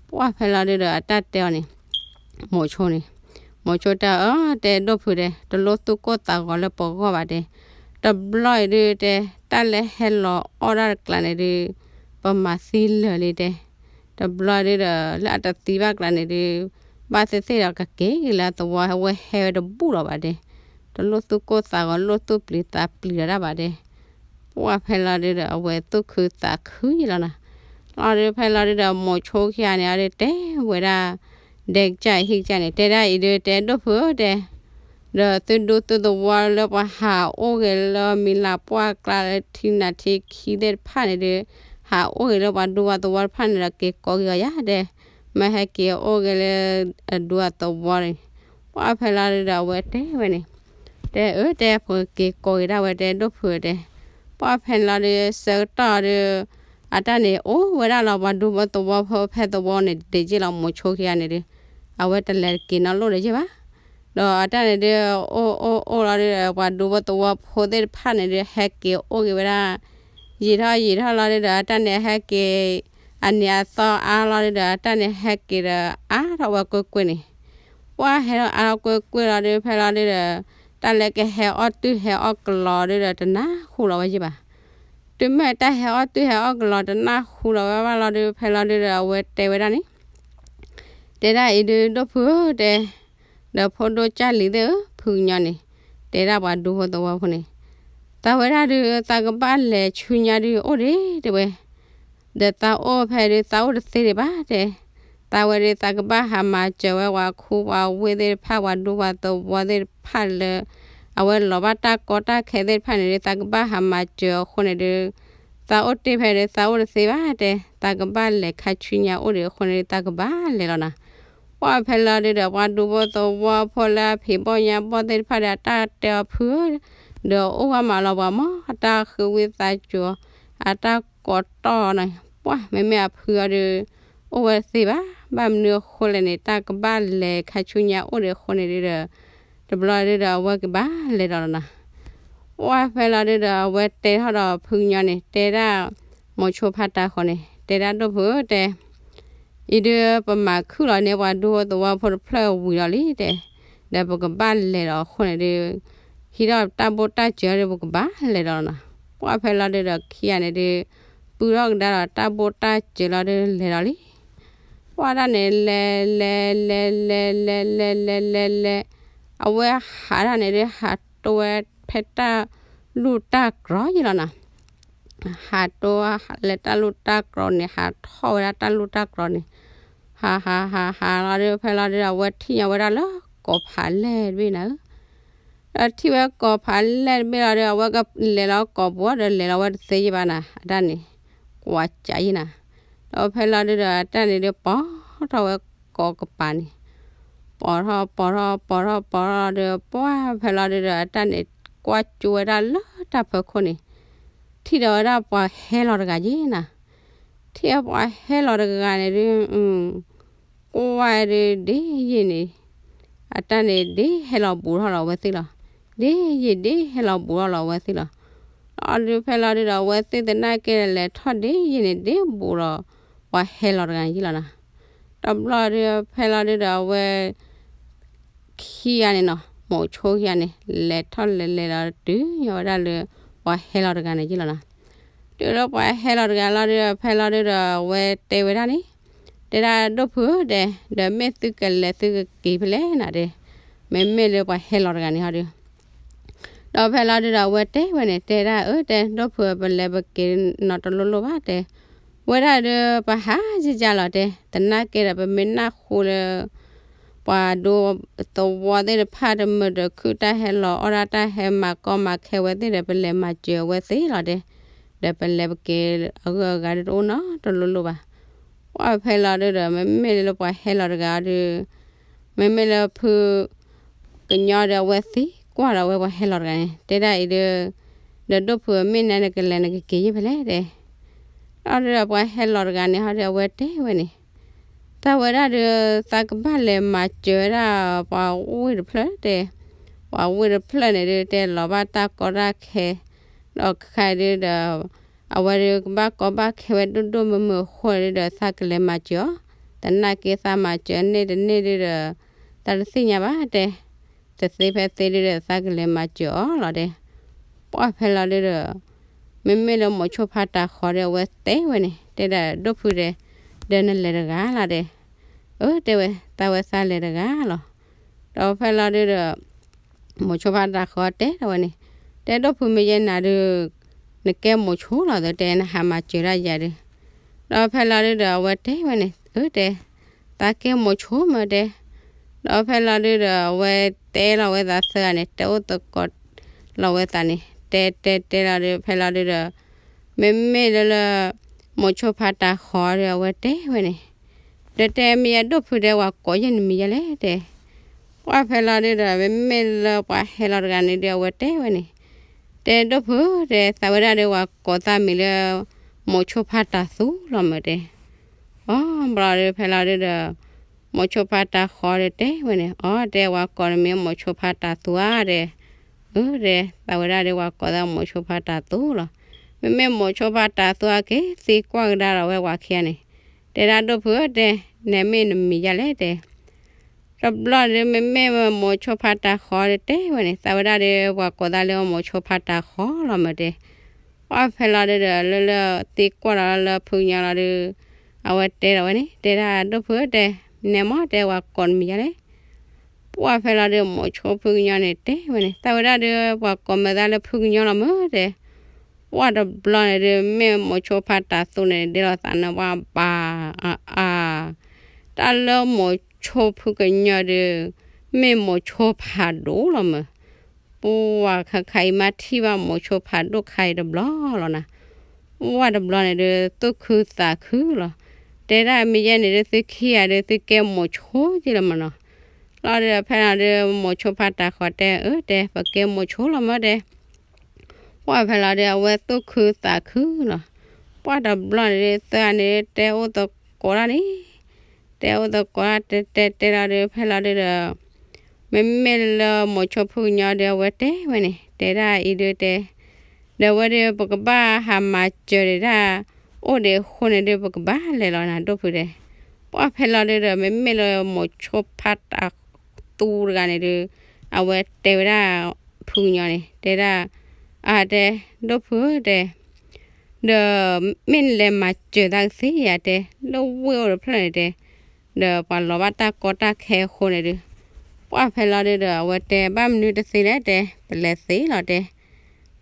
ပှၢ်ဖဲလီၤဒုးဒီးအတၢ်တဲအီၤန့ၣ် မိၤဆိန့ၣ်, မိၤဆိတဲအၢ တဲဒိၣ်ဖုတဲ တလိၣ်သူၣ်ကိၢ်သးဂီၤလၢပဂီၢ်ဘၣ်တဲ, တဘျီအံၤဒုးတဲ တၢ်လၢဟဲလီၤအီၣ်ဒၣ်တကျါန့ၣ်ဒုး ပမၤသံလၢာ်လံတဲ, တဘျီဒုးဒီး လၢအတသံဘၣ်ကျါန့ၣ်ဒုး ဘၣ်သ့ၣ်သ့ၣ်ဒီးကက့ၤက့ၤလၢသဝီ အဝဲဟဲဝဲတဘူၣ်လီၤဘၣ်တဲ, တလိၣ်သူၣ်ကိၢ်သးဂီၤ လိၣ်သူၣ်ပျံၤသးပျံၤဒီးတၢ်ဘၣ်တဲ, ပှၢ်ဖဲလီၤဒုးဒီး အဝဲသူၣ်ခုသးခုယံလီၤနၤ, လီၤဒုးဖဲလီၤဒုးဒီး မိၤဆိခံဂၤန့ၣ် အဒုးတဲဝဲဒၣ် ဒဲကစၢ်ဟံၣ်ကစၢ်န့ၣ် တဲဒၣ်အံၤဒုးတဲဒိၣ်ဖုဧၢတဲ ဒီးသုဒူသုသဝီလၢပှၤဟးအိၣ်ဂ့ၤလၢမံၤလၤပှၢ်ကျါလၢထံနၤထံခံသ့ၣ်တဖၣ်န့ၣ်ဒုး ဟးအိၣ်ဂ့ၤလၢပှၤဒူပှၤသဝီတဖၣ်န့ၣ်ဒီး က့ၤကိးက့ၤအီၤယၤတဲ, မ့ၢ်ဟဲက့ၤအိၣ်ဂ့ၤလၢအဒူအသဝီန့ၣ်, ပှၢ်ဖဲလီၤဒုးဒီးအဝဲတဲဝဲန့ၣ်, တဲအၢတဲ ပက့ၤကိးက့ၤဒၣ်ဝဲတဲဒိၣ်ဖုဧၢတဲ, ပှၢ်ဖဲလီၤဒုး ဆၢကတီၢ်ဒုး အတၢ်န့ၣ်အိၣ်ဝဲဒၣ်လီၤ ပှၤဒူဖိသဝီဖိဖဲသဝီန့ၣ် ဒ့က့ၢ်လီၤမိၤဆိခံဂၤန့ၣ်ဒုး, အဝဲတလဲၤတက့ၤနီတလီၢ်ဒီးယဲၢ်ဘၣ်, ဒီးအတၢ်န့ၣ်ဒုး အိၣ်အိၣ်အိၣ်လီၤဒုးဒီး ပှၤဒူဖိသဝီဖိသ့ၣ်တဖၣ်န့ၣ်ဒုး ဟဲက့ၤအိၣ်က့ၤဝဲဒၣ်, ယံာ်ထီၣ်ယံာ်ထီၣ်လီၤဒုးဒီး အတၢ်န့ၣ်ဟဲက့ၤ အနံၤအသီအါလီၤဒုးဒီး အတၢ်န့ၣ်ဟဲက့ၤဒီးအါထီၣ်ဝဲကွ့ၢ်ကွ့ၢ်န့ၣ်, ပှၢ်ဟဲထီၣ်အါထီၣ်ကွ့ၢ်ကွ့ၢ်လီၤဒုး ဖဲလီၤဒုးဒီး တၢ်လၢကဟဲအီၣ်တုၢ်ဟဲအီၣ်ကလီဒုးဒီး တနၢ်ဟူလီၤဝဲယဲၢ်ဘၣ်, တုၤမ့ၢ်တၢ်ဟဲအီၣ်တုၢ်ဟဲအီၣ်ကလီ တနၢ်ဟူလီၤဝဲဘၣ်လီၤဒုး ဖဲလီၤဒုးဒီး အဝဲတဲဝဲဒၣ်န့ၣ် တဲဒၣ်အံၤဒုး ဒိၣ်ဖုဧၢတဲ, ဒီးဖိဒိၣ်ကၢ်လံၤသ့ၣ်ဧၢ ဖုကညီန့ၣ်, တဲဒၣ်ပှၤဒူဖိသဝီဖိန့ၣ်, သးဝဲဒၣ်ဒုး သးကဘၣ်လဲၤဆူညါဒုးအိၣ်ဒံးတဲဝဲ, ဒီးသးအိၣ်ဖဲဒုး သးအိၣ်တသ့ဒံးဘၣ်တဲ, သးဝဲဒုး သးကဘၣ်ဟးမၤစၢၤဝဲပှၤခူပှၤဝ့ၢ်သ့ၣ်တဖၣ် ပှၤဒူပှၤသဝီသ့ၣ်တဖၣ်လၢ အဝဲလီၤဘၣ်တၢ်ကီတၢ်ခဲသ့ၣ်တဖၣ်န့ၣ်ဒုး သးကဘၣ်ဟးမၤစၢၤအဃိန့ၣ်ဒုး သးအိၣ်တ့ၢ်ဖဲဒုး သးအိၣ်တသ့ဘၣ်တဲ, သးကဘၣ်လဲၤခါဆူညါအိၣ်ဒံးအဃိန့ၣ်ဒုး သးကဘၣ်လဲၤလီၤနၤ, ပှၢ်ဖဲလီၤဒုးဒီး ပှၤဒူဖိသဝီဖိလၢအဖံးဘီၣ်ညၣ်ဘီၣ်သ့ၣ်တဖၣ်ဒီး အတၢ်တဲအီၤဖုဧၢ, ဒီးအိၣ်ဝဲမးလီၤပှၤမၢ် အတၢ်ဃုဝံသးစူၤ အတၢ်ကိးတီၢ်န့ၣ် ပှၢ်မ့မ့ၢ်အဖုအီၤဒုး အိၣ်ဝဲတသ့ဘၣ်, ဘၣ်မနုၤအဃိလဲၣ်န့ၣ် တၢ်ကဘၣ်လဲၤခါဆူညါအိၣ်ဒံးအဃိန့ၣ်ဒုးဒီး တဘျီဒုးဒီး အဝဲကဘၣ်လဲၤဒီးလီၤနၤ, ပှၢ်ဖဲလီၤဒုးဒီး အဝဲတဲထီၣ်ဒီးဖုကညီန့ၣ် တဲဒၣ် မိၤဆိဖါတၢ်ဃီန့ၣ် တဲဒၣ်ဒိၣ်ဖုဧၢတဲ အံၤဒုးပမၤခုၣ်လီၤန့ၢ် ပှၤဒူဖိသဝီဖိတဖျၢၣ်ဝံၤလီၤလံတဲ, ဒီးပကဘၣ်လဲၤဒီးအဃိန့ၣ်ဒုး ဟံးထီၣ်တၢ်ဘိၣ်တၢ်စၢၤဒီး ပကဘၣ်လဲၤဒီးလီၤနၤ, ပှၢ်ဖဲလီၤဒုးဒီးခံဂၤန့ၣ်ဒုး ပုၢ်ထီၣ်ကဒါဒီးတၢ်ဘိၣ်တၢ်စၢၤလီၤဒုးလဲၤလီၤလံ ပှၢ်တၢ်န့ၣ် လဲၤ လဲၤ လဲၤ လဲၤ လဲၤ လဲၤ လဲၤ လဲၤ လဲၤ လဲၤ အဝဲဟးတၢ်န့ၣ်ဒုး ဟးတိဝဲဖဲတၢ်လူၢ်တၢ်ကြီယံလီၤနၤ, ဟးတိလဲၤတၢ်လူၢ်တၢ်ကြီန့ၣ် ဟးထီၣ်ဝဲဒၣ်တၢ်လူၢ်တၢ်ကြီန့ၣ်, ဟးဟးဟးဟးလီၤဒီး ဖဲလီၤဒုဒီး အဝဲထံၣ်ညီဝဲဒၣ်လၢကိးဖးလဲၢ်တဘ့ၣ်နၤဧၢ, ဒီးထံၣ်ဝဲကိးဖးလဲၢ်တဘ့ၣ်လီၤဒီး အဝဲကလဲၤလီၤကိးပူၤဒီး လဲၤလီၤဝဲတသ့ယံၤဘၣ်နၤ အတၢ်န့ၣ် ကွၢ်ကးယံၤနၤ, ဒီးဖဲလီၤဒုဒီး အတၢ်န့ၣ်ဒီး ပိာ်ထီၣ်ဝဲကိးကပၤန့ၣ် ပိာ်ထီၣ်ပိာ်ထီၣ်ပိာ်ထီၣ်ပိာ်ထီၣ်လီၤဒီး ပှၢ်ဖဲလီၤဒုဒီး အတၢ်န့ၣ် ကွၢ်ကၠိဝဲဒၣ်လၢတၢ်ဖီခိၣ်န့ၣ် ထံၣ်ဒီးဝဲဒၣ်ပှၤဟဲလီၤတဂၤယံၤနၤ, ထံၣ်ဝဲပှၤဟဲလီၤတဂၤန့ၣ်ဒုး ကွၢ်ဒုးဒ်ယံၤန့ၣ် အတၢ်န့ၣ်ဒ်ဟဲလီၤဘူးထီၣ်လီၤအဝဲသ့ၣ်လီၤ, ဒ်ယံၤဒ်ဟဲလီၤဘူးထီၣ်လီၤအဝဲသ့ၣ်လီၤ, ဒီးဒုးဖဲလီၤဒုဒီး အဝဲသ့ၣ်သနာ်က့ဒီး လဲၤထီၣ်ဒ်ယံၤန့ၣ် ဒ်ဘူးဒီး ပှၤဟဲလီၤတဂၤန့ၣ်ယံၤလီၤနၤ, တဘျီဒုးဖဲလီၤဒုဒီး အဝဲ ခံဂၤန့ၣ်နီၤ မိၤဆိခံဂၤန့ၣ် လဲၤထီၣ်လဲၤလဲၤလီၤတုၤညီဝဲဒၣ်လၢ ပှၤဟဲလီၤတဂၤန့ၣ်ယံၤလီၤနီၤ, တုၤလၢပှၤဟဲလီၤတဂၤလီၤဒုဒီး ဖဲလီၤဒုဒီး အဝဲတဲဝဲဒၣ်န့ၣ် တဲဒၣ်ဒိၣ်ဖုဧၢတဲ, ဒီးမ့ၢ်သုကလဲၤသုကက့ၤဖဲလဲၣ်နၤတဲ, မ့မ့ၢ်လၢပှၤဟဲလီၤတဂၤန့ၣ်ဟီဒုး ဒီးဖဲလီၤဒုဒီး အဝဲတဲဝဲန့ၣ် တဲဒၣ်အၢတဲ ဒိၣ်ဖုဧၢ ပလဲၤပက့ၤနီတလိၣ်လိၣ်ဘၣ်တဲ, ဝဲဒၣ်ဒုး ပဟးယံၤယံၤလီၤတဲ, သနာ်က့ဒီး ပမ့ၢ်နၢ်ဟူလၢ ပှၤဒိသဝီသ့ၣ်တဖၣ် တမုာ်တခုၣ် တၢ်ဟဲလီၤအီၣ်ဒၣ် တၢ်ဟဲမၤကီမၤခဲဝဲသ့ၣ်ဒီး ပလဲၤမၤစၢၤအဝဲသ့ၣ်လီၤတဲ, ဒီးပလဲၤပက့ၤအဂုၤအဂၤဒုး တအိၣ်နီတလိၣ်လိၣ်ဘၣ်, ပှၢ်ဖဲလီၤဒုဒီး မ့မ့ၢ်လၢပှၤဟဲလီၤတဂၤဒုး မ့မ့ၢ်လၢဖုကညီဒီး အဝဲသံကွၢ်ဒီးအဝဲပှၤဟဲလီၤတဂၤန့ၣ် တဲဒၣ်အံၤဒုး, ဒီးဒိၣ်ဖုဧၢ မ့ၢ်နၤနကလဲၤနကက့ၤယံၤဖဲလဲၣ်တဲ, ဒီးဒုဒီးပှၤဟဲလီၤတဂၤန့ၣ်ဟီဒုး အဝဲတဲဝဲန့ၣ် သးဝဲဒၣ်ဒုး သးကဘၣ်လဲၤမၤစၢၤဝဲဒၣ် ပှၤဝ့ၢ်တဖျၢၣ်တဲ, ပှၤဝ့ၢ်တဖျၢၣ်န့ၣ်ဒုး တဲလီၤဘၣ်တၢ်ကီတၢ်ခဲ, ဒီးခဲအံၤဒုးဒီး အဝဲဒုးကဘၣ်ကီဘၣ်ခဲဝဲဒိၣ်ဒိၣ်မုၢ်မုၢ်အဃိန့ၣ်ဒုးဒီး သးကလဲၤမၤစၢၤအီၤ, သနာ်က့သးမၤစၢၤန့ၢ်တန့ၢ်ဒုးဒီး သးတသ့ၣ်ညါဘၣ်တဲ, တသ့ဖဲသ့ဒုးဒီး သးကလဲၤမၤစၢၤအီၤလီၤတဲ, ပှၢ်ဖဲလီၤဒုဒီး မ့မ့ၢ်လၢမိၤဆိဖးတၢ်ဃီဒီး အဝဲတဲဝဲန့ၣ် တဲဒၣ်ဒိၣ်ဖုတဲ, ဒီးနလဲၤတဂၤလီၤတဲ, အၢ တဲဝဲ သးဝဲသးလဲၤတဂၤလီၤ, ဒီးဖဲလီၤဒုဒီး မိၤဆိဖးတၢ်ဃီတဲဒီးဝဲန့ၣ်, တဲဒိၣ်ဖုမ့ၢ်ယဲနၤဒုး နကဲမိၤဆိလီၤသၢတဲ နဟးမၤစၢၤဒၣ်ယၤဒုး, ဒီးဖဲလီၤဒုဒီး အဝဲတဲဝဲန့ၣ် အၢ တဲ သးကဲမိၤဆိမၢတဲ, ဒီးဖဲလီၤဒုဒီး အဝဲတဲလီၤဝဲသးသၢဂၤန့ၣ် တဲအိၣ်သကိးလီၤဝဲသးန့ၣ် တဲတဲတဲလီၤဒုး ဖဲလီၤဒုဒီး မ့မ့ၢ်လၢလၢ မိၤဆိဖးတၢ်ဃီဒီး အဝဲတဲဝဲန့ၣ် ဒီးတဲမ့ၢ်ယဲဒိၣ်ဖုတဲ ပှၤကိးယဲၢ်နမံၤယဲလဲၣ်တဲ, ပှၢ်ဖဲလီၤဒုဒီး မ့မ့ၢ်လၢပှၤဟဲလီၤတဂၤန့ၣ်ဒုး အဝဲတဲဝဲန့ၣ်, တဲဒိၣ်ဖုတဲ သးဝဲဒၣ်ဒီး ပှၤကိးသးမံၤလၢ မိၤဆိဖးတၢ်သူလီၤမၢတဲ, အီ ဘျီဒုးဖဲလီၤဒုဒီး မိၤဆိဖးတၢ်ဃီဒီးတဲဝဲန့ၣ် အီ တဲ ပှၤကိးနမံၤမိၤဆိဖးတၢ်သူဧါတဲ, အၢ တဲ သးဝဲဒၣ်ဒီး ပှၤကိးသးမိၤဆိဖးတၢ်သူလီၤ, မ့မ့ၢ်မိၤဆိဖးတၢ်သူအက့ၤသံကွၢ်ကဒါဒီးဝဲပှၤခံဂၤန့ၣ်, တဲဒၣ်ဒိၣ်ဖုဧၢတဲ, နမ့ၢ်နမံၤယဲလဲၣ်တဲ တဘျီဒုး မ့မ့ၢ်မိၤဆိဖးတၢ်ဃီဒီးတဲဝဲန့ၣ် သးဝဲဒၣ်ဒီး ပှၤကိးသးလၢမိၤဆိဖးတၢ်ဃီလီၤမၢတဲ, ပှၢ်ဖဲလီၤဒုဒီး လၢလၢသံကွၢ်ဒီးလၢဖုကညီလီၤဒုး အဝဲတဲဒီးဝဲန့ၣ် တဲဒၣ်ဒိၣ်ဖုဧၢတဲ, နမ့ၢ်တဲ ပှၤကိးနမံၤယဲလဲၣ်, ပှၢ်ဖဲလီၤဒုး မိၤဆိဖုကညီန့ၣ်တဲဝဲန့ၣ် သးဝဲဒၣ်ဒီး ပှၤကိးမၢသးလၢဖုကညီလီၤမၢတဲ, ပှၢ်တဘျီန့ၣ်ဒုး မ့ၢ်မိၤဆိဖးတၢ်သူန့ၣ် ဒဲလီၤသးန့ၣ် ပှၢ်ဘၣ်အါအါ, တၢ်လၢမိၤဆိဖုကညီဒုး မ့ၢ်မိၤဆိဖးဒိၣ်လီၤမၢ, ပှၢ်ခါခါအံၤမ့ၢ်ထံၣ်ဘၣ်မိၤဆိဖးဒိၣ်ခါအံၤတဘျီလီၤနၤ, ပှၢ်တဘျီန့ၣ်ဒုး သူၣ်ခုသးခုလီၤ, တဲဒၣ်မ့ၢ်ယဲန့ၣ်ဒုး သုခံဂၤဒုး သုကဲမိၤဆိက့လီၤမၢနီၤ, လီၤဒုးဖဲလီၤဒုး မိၤဆိဖးတၢ်ဃီတဲ အၢ တဲ ပကဲမိၤဆိလီၤမၢတဲ ပှၢ်ဖဲလီၤဒုး အဝဲသူၣ်ခုသးခုလီၤ, ပှၢ်တဘျီန့ၣ်ဒုး သၢဂၤန့ၣ် တဲအိၣ်သကိးတၢ်န့ၣ်, တဲအိၣ်သကိးတၢ် တဲတဲတဲလီၤဒုး ဖဲလီၤဒုးဒီး မ့မ့ၢ်လၢမိၤဆိဖုကညီဒုး အဝဲတဲဝဲန့ၣ် တဲဒၣ်အံၤဒုးတဲ ဒီးဝဲဒုး ပကဘၣ်ဟးမၤစၢၤဒံးတၢ် အိၣ်ဒံးအဃိန့ၣ်ဒုး ပကဘၣ်လဲၤလီၤနၤ ဒိၣ်ဖုတဲ, ပှၢ်ဖဲလီၤဒုးဒီး မ့မ့ၢ်လၢမိၤဆိဖးတၢ်သူတဂၤန့ၣ်ဒုး အဝဲတဲဝဲဒၣ်ဖုကညီန့ၣ် တဲဒၣ် အါတဲ ဒိၣ်ဖုတဲ ဒီးမ့ၢ်နလဲၤမၤစၢၤသးကသ့ဧါတဲ လၢဝ့ၢ်အိၣ်တဖျၢၣ်န့ၣ်တဲ ဒီးပှၤလီၤဘၣ်တၢ်ကီတၢ်ခဲအဃိန့ၣ်ဒုး ပှၢ်ဖဲလီၤဒုးဒီး အဝဲတဲ ဘၣ်မနုၤတသ့လဲၣ်တဲ ပလဲၤသ့လီၤတဲ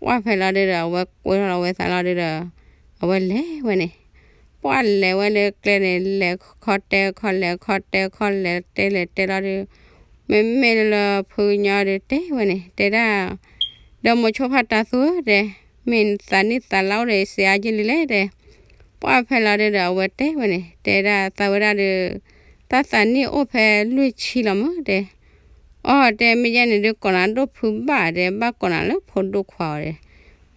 ပှၢ်ဖဲလီၤဒုးဒီး အဝဲကွဲထီၣ်လီၤဝဲသးလီၤဒုးဒီး အဝဲလဲၤဝဲန့ၣ်, ပှၢ်လဲၤဝဲလၢကျဲန့ၣ် လဲၤခီတဲခီ လဲၤခီတဲခီ လဲၤတဲလဲၤတဲလီၤဒီး မ့မ့ၢ်လၢဖုကညီဒီးတဲဝဲန့ၣ် တဲဒၣ် ဒီးမိၤဆိဖးတၢ်သူဧၢ တဲ, မ့ၢ်သးနံၣ်သးလါအိၣ်ဒီးစံးအါယ့ၢ်လံလဲၣ် တဲ, ပှၢ်ဖဲလီၤဒုဒီး အဝဲတဲဝဲန့ၣ် တဲဒၣ်သးဝဲဒၣ်ဒီး တၢ်သးနံၣ်အိၣ်ဖဲလွံၢ်ဆံလီၤမၢ် တဲ, အီ တဲ မ့ၢ်ယဲန့ၣ်ဒုးကိးနၤဒိၣ်ဖုဘၣ် တဲ ဘၣ်ကိးနၤလၢဖိဒိၣ်ခွါအီၤ တဲ,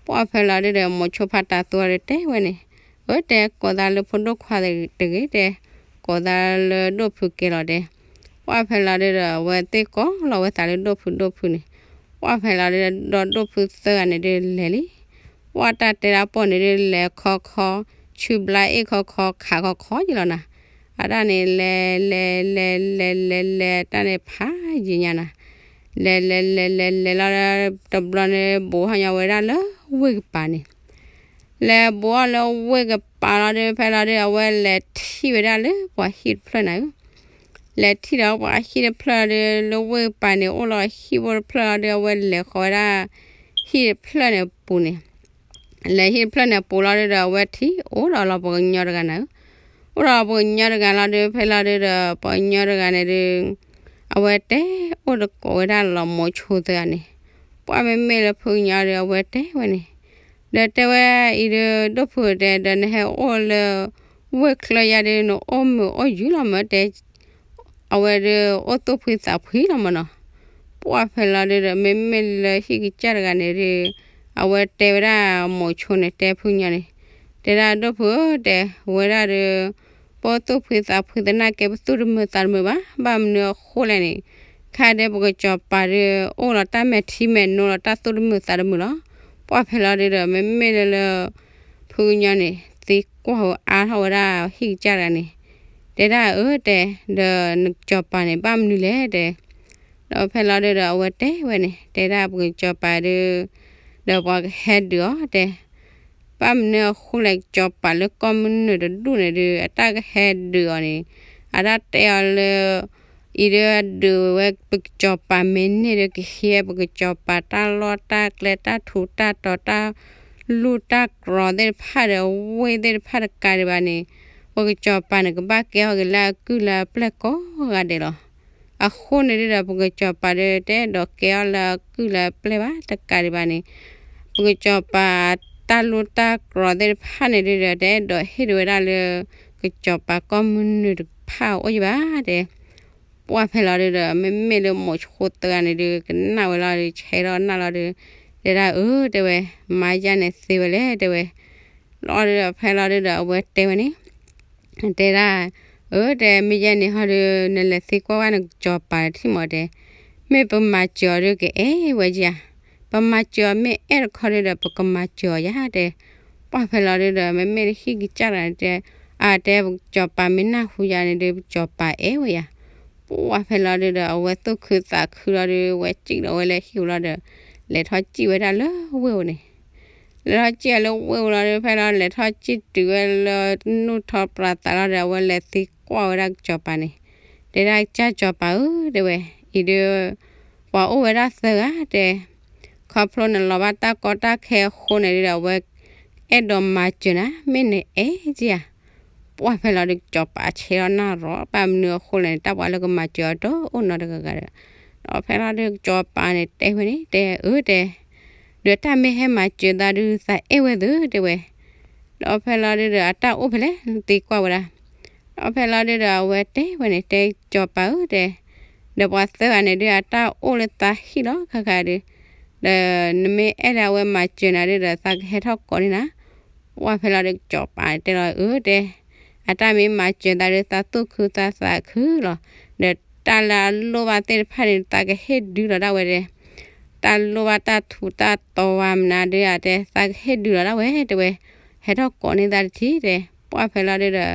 ပှၢ်ဖဲလီၤဒုဒီး မိၤဆိဖးတၢ်သူဒီးတဲဝဲန့ၣ်, အၢ တဲ ကိးသးလၢဖိဒိၣ်ခွါတဂ့ၤ တဲ, ကိးသးလၢဒိၣ်ဖုကဲလီၤ တဲ, ပှၢ်ဖဲလီၤဒုဒီး အဝဲသ့ၣ်ကိးလီၤဝဲသးလၢဒိၣ်ဖုဒိၣ်ဖုန့ၣ်, ပှၢ်ဖဲလီၤဒုဒီး ဒီးဒိၣ်ဖုသၢဂၤန့ၣ်ဒုးလဲၤလံ ပှၢ်တၢ်တဲဒၣ်ပီၢ်န့ၣ်ဒုး လဲၤခီခီ, ဆူဘျါအ့ၣ်ခီခီ ခးခီခီယံလီၤနၤ, အတၢ်န့ၣ် လဲၤ လဲၤ လဲၤ လဲၤ လဲၤ လဲၤ တၢ်န့ၣ်ဖးယံၤညါနၤ, လဲၤ လဲၤ လဲၤ လဲၤ လဲၤလီၤ တဘျီန့ၣ် ဘူးဟီၣ်ညီဝဲဒၣ်လၢဝ့ၢ်ကပၤန့ၣ် လဲၤဘူးအီၤလၢဝ့ၢ်ကပၤလီၤဒုး ဖဲလီၤဒုး အဝဲလဲၤထံၣ်ဝဲဒၣ်လၢပှၤဟံၣ်တဖျၢၣ်နၤဧၢ, လဲၤထံၣ်ဒီးပှၤဟံၣ်တဖျၢၣ်လီၤဒုး လၢဝ့ၢ်ကပၤန့ၣ် အိၣ်လီၤဟံၣ်ဖိတဖျၢၣ်လီၤဒုး အဝဲလဲၤဃီၤဝဲဒၣ် ဟံၣ်တဖျၢၣ်န့ၣ်ပူၤန့ၣ် လဲၤဟံၣ်တဖျၢၣ်န့ၣ်ပူၤလီၤဒုဒီး အဝဲထံၣ်အိၣ်ဒီးလီၤပှၤကညီတဂၤနၤဧၢ, အိၣ်ဒီးပှၤကညီတဂၤလီၤဒုး ဖဲလီၤဒုဒီး ပှၤကညီတဂၤန့ၣ်ဒုး အဝဲတဲအိၣ်တကိးဝဲဒၣ်လီၤမိၤဆိသၢဂၤန့ၣ်, ပှၢ်မ့မ့ၢ်လၢဖုကညီဒီး အဝဲတဲဝဲန့ၣ်, ဒီးတဲဝဲအံၤဒုး ဒိၣ်ဖုတဲ ဒီးနဟဲအိၣ်လၢ ဝ့ၢ်ချၢယါဒုး နအိၣ်မုာ်အိၣ်ယုၤလီၤမၢ် တဲ အဝဲဒုးအိၣ်သူၣ်ဖှံသးဖှံလီၤမၢ်နီၤ, ပှၢ်ဖဲလီၤဒုဒီး မ့မ့ၢ်လၢဟံၣ်ကစၢ်တဂၤန့ၣ်ဒုး အဝဲတဲဝဲဒၣ်မိၤဆိန့ၣ် တဲဖုကညီန့ၣ်, တဲဒၣ်ဒိၣ်ဖုဧၢ တဲဝဲဒၣ်ဒီး ပအိၣ်သူၣ်ဖှံသးဖှံသနာ်က့ ပသူၣ်တမုာ်သးတမုာ်ဘၣ်, ဘၣ်မနုၤအဃိလဲၣ်န့ၣ်, ခါဒဲးပကစီၤပၤဒုး အိၣ်လီၤတၢ်မဲာ်ထံမဲာ်နိလီၤ တၢ်သူၣ်တမုာ်သးတမုာ်လီၤ, ပှၢ်ဖဲလီၤဒုဒီး မ့မ့ၢ်လၢလၢ ဖုကညီန့ၣ် သံကွၢ်အါထီၣ်ဝဲဒၣ်ဟံၣ်ကစၢ်တဂၤန့ၣ်, တဲဒၣ်အၢ တဲ, ဒီးနစီၤပၤန့ၣ် ဘၣ်မနုၤလဲၣ် တဲ, ဒီးဖဲလီၤဒုဒီး အဝဲတဲဝဲန့ၣ် တဲဒၣ်ပကစီၤပၤဒုး ဒီးပှၤကဟဲဒုးအီၤ တဲ ဘၣ်မနုၤအဃိလဲၣ် ကစီၤပၤလၢကီၢ်မုၢ်နုာ်တဒူၣ်န့ၣ်ဒုး အတၢ်ကဟဲဒုးအီၤန့ၣ် အတၢ်တဲအီၤလၢ အံၤဒုးဒုးဝဲပကစီၤပၤမ့ၢ်န့ၢ်ဒုး ကဟံးပကစီၤပၤတၢ်လီၢ်တၢ်ကျဲ တၢ်ထူးတၢ်တီၤ တၢ်လူၢ်တၢ်ကြီၤသ့ၣ်တဖၣ်ဒီး အဝ့ၢ်သ့ၣ်တဖၣ်တကးဒံးဘၣ်န့ၣ် ပကစီၤပၤန့ၣ် ကဘၣ်ကဲအီၤက့ၤလၢအကုၢ်လၢအပျဲၢ်ကိးဂၤဒဲးလီၤ. အဃိန့ၣ်ဒုဒီး ပကစီၤပၤဒီး တအဲၣ်ဒိးကဲအီၤလၢအကုၢ်လၢအပျဲၢ်ဘၣ်တကးဒံးဘၣ်န့ၣ် ပကစီၤပၤတၢ်လူၢ်တၢ်ကြီၤသ့ၣ်တဖၣ်န့ၣ်ဒုဒီး တအဲၣ်ဒိးဟ့ၣ်ဒုးဝဲဒၣ်လၢ ကစီၤပၤကီၢ်မုၢ်နုာ်တဖၣ်အအိၣ်ယဘၣ် တဲ ပှၢ်ဖဲလီၤဒုဒီး မ့မ့ၢ်လၢမိၤဆိသၢဂၤန့ၣ်ဒုး ကနၣ်ဝဲလီၤဒီး ဆဲးထီၣ်နၢ်လီၤဒီး တဲဒၣ်အၢ တဲဝဲ မါယါန့ၣ်သ့ဝဲလဲၣ် တဲဝဲ လီၤဒုဒီး ဖဲလီၤဒုဒီး အဝဲတဲဝဲန့ၣ် တဲဒၣ် အၢ တဲ မ့ၢ်ယဲန့ၣ်ဟီဒုး နလဲၤသံကွၢ်ဝဲနကစီၤပၤထံၣ်မး တဲ မ့ၢ်ပမၤစၢၤအီၤဒုးကအဲၣ်ဝဲဧါ, ပမၤစၢၤအီၤမ့ၢ်အဲၣ်တခီဒုဒီး ပကမၤစၢၤအီၤယါ တဲ ပှၢ်ဖဲလီၤဒုဒီး မ့မ့ၢ်လၢဟံၣ်ကစၢ်တဂၤန့ၣ်တဲ အတဲ ပကစီၤပၤမ့ၢ်နၢ်ဟူယါန့ၣ်ဒုး ပကစီၤပၤအဲၣ်ဝဲယါ, ပှၢ်ဖဲလီၤဒုဒီး အဝဲသူၣ်ခုသးခုလီၤဒုး ဝဲစံၣ်ဒီးဝဲလၢဟံၣ်ပူၤလီၤဒီး လဲၤထီၣ်စံၣ်ဝဲဒၣ်လၢဝ့ၢ်ပူၤန့ၣ် လဲၤထီၣ်စံၣ်လၢဝ့ၢ်ပူၤလီၤဒုး ဖဲလီၤလဲၤထီၣ်စံၣ်တုၤဝဲလၢ နူၢ်ထီၣ်ပြးသးလီၤဒီး အဝဲလဲၤသံကွၢ်ဝဲဒၣ်ကစီၤပၤန့ၣ် တဲဒၣ်ကစၢ်စီၤပၤဧၢ တဲဝဲ အံၤဒုး ပှၤအိၣ်ဝဲဒၣ်သၢဂၤ တဲ ခီဖျိနလီၤဘၣ်တၢ်ကီတၢ်ခဲအဃိန့ၣ်ဒုဒီး အဝဲအဲၣ်ဒိးမၤစၢၤနၤ မ့ၢ်နအဲၣ်ဧါ ပှၢ်ဖဲလီၤဒုး ကစီၤပၤဆဲးထီၣ်နၢ်ရီၤ ဘၣ်မနုၤအဃိလဲၣ်န့ၣ် တၢ်ပှၤလၢကမၤစၢၤအီၤတအိၣ်နီတဂၤဂၤဒီး ဒီးဖဲလီၤဒုး ကစီၤပၤန့ၣ်တဲဝဲန့ၣ် တဲအၢ တဲ ဒီးတၢ်မ့ၢ်ဟဲမၤစၢၤသးဒုး သးအဲၣ်ဝဲသ့ တဲဝဲ ဒီးဖဲလီၤဒုဒီး အတၢ်အိၣ်ဖဲလဲၣ် သံကွၢ်ဝဲဒၣ် ဒီးဖဲလီၤဒုဒီး အဝဲတဲဝဲန့ၣ် တဲကစီၤပၤဧၢ တဲ ဒီးပှၤသၢဂၤန့ၣ်ဒုး အတၢ်အိၣ်လၢသးဟံၣ်လီၤ ခါခါဒုး ဒီးနမ့ၢ်အဲၣ်ဒၣ်ဝဲမၤစၢၤနၤဒုဒီး သးကဟဲထီၣ်ကိးန့ၢ်နၤ ပှၢ်ဖဲလီၤဒုး ကစီၤပၤတဲလီၤအၢ တဲ အတၢ်မ့ၢ်မၤစၢၤသးဒုး သးသူၣ်ခုသးသးခုလီၤ ဒီးတၢ်လၢအလိၣ်ဘၣ်သ့ၣ်တဖၣ်န့ၣ် သးကဟ့ၣ်ဒုးလီၤဒၣ်ဝဲတဲ တၢ်လိၣ်ဘၣ်တၢ်ထူးတၢ်တီၤဝဲမနုၤဒုး အတဲ သးကဟ့ၣ်ဒုးလီၤဒၣ်ဝဲ တဲဝဲ ဟဲထီၣ်ကိးန့ၢ်သးတထံၣ် တဲ ပှၢ်ဖဲလီၤဒုဒီး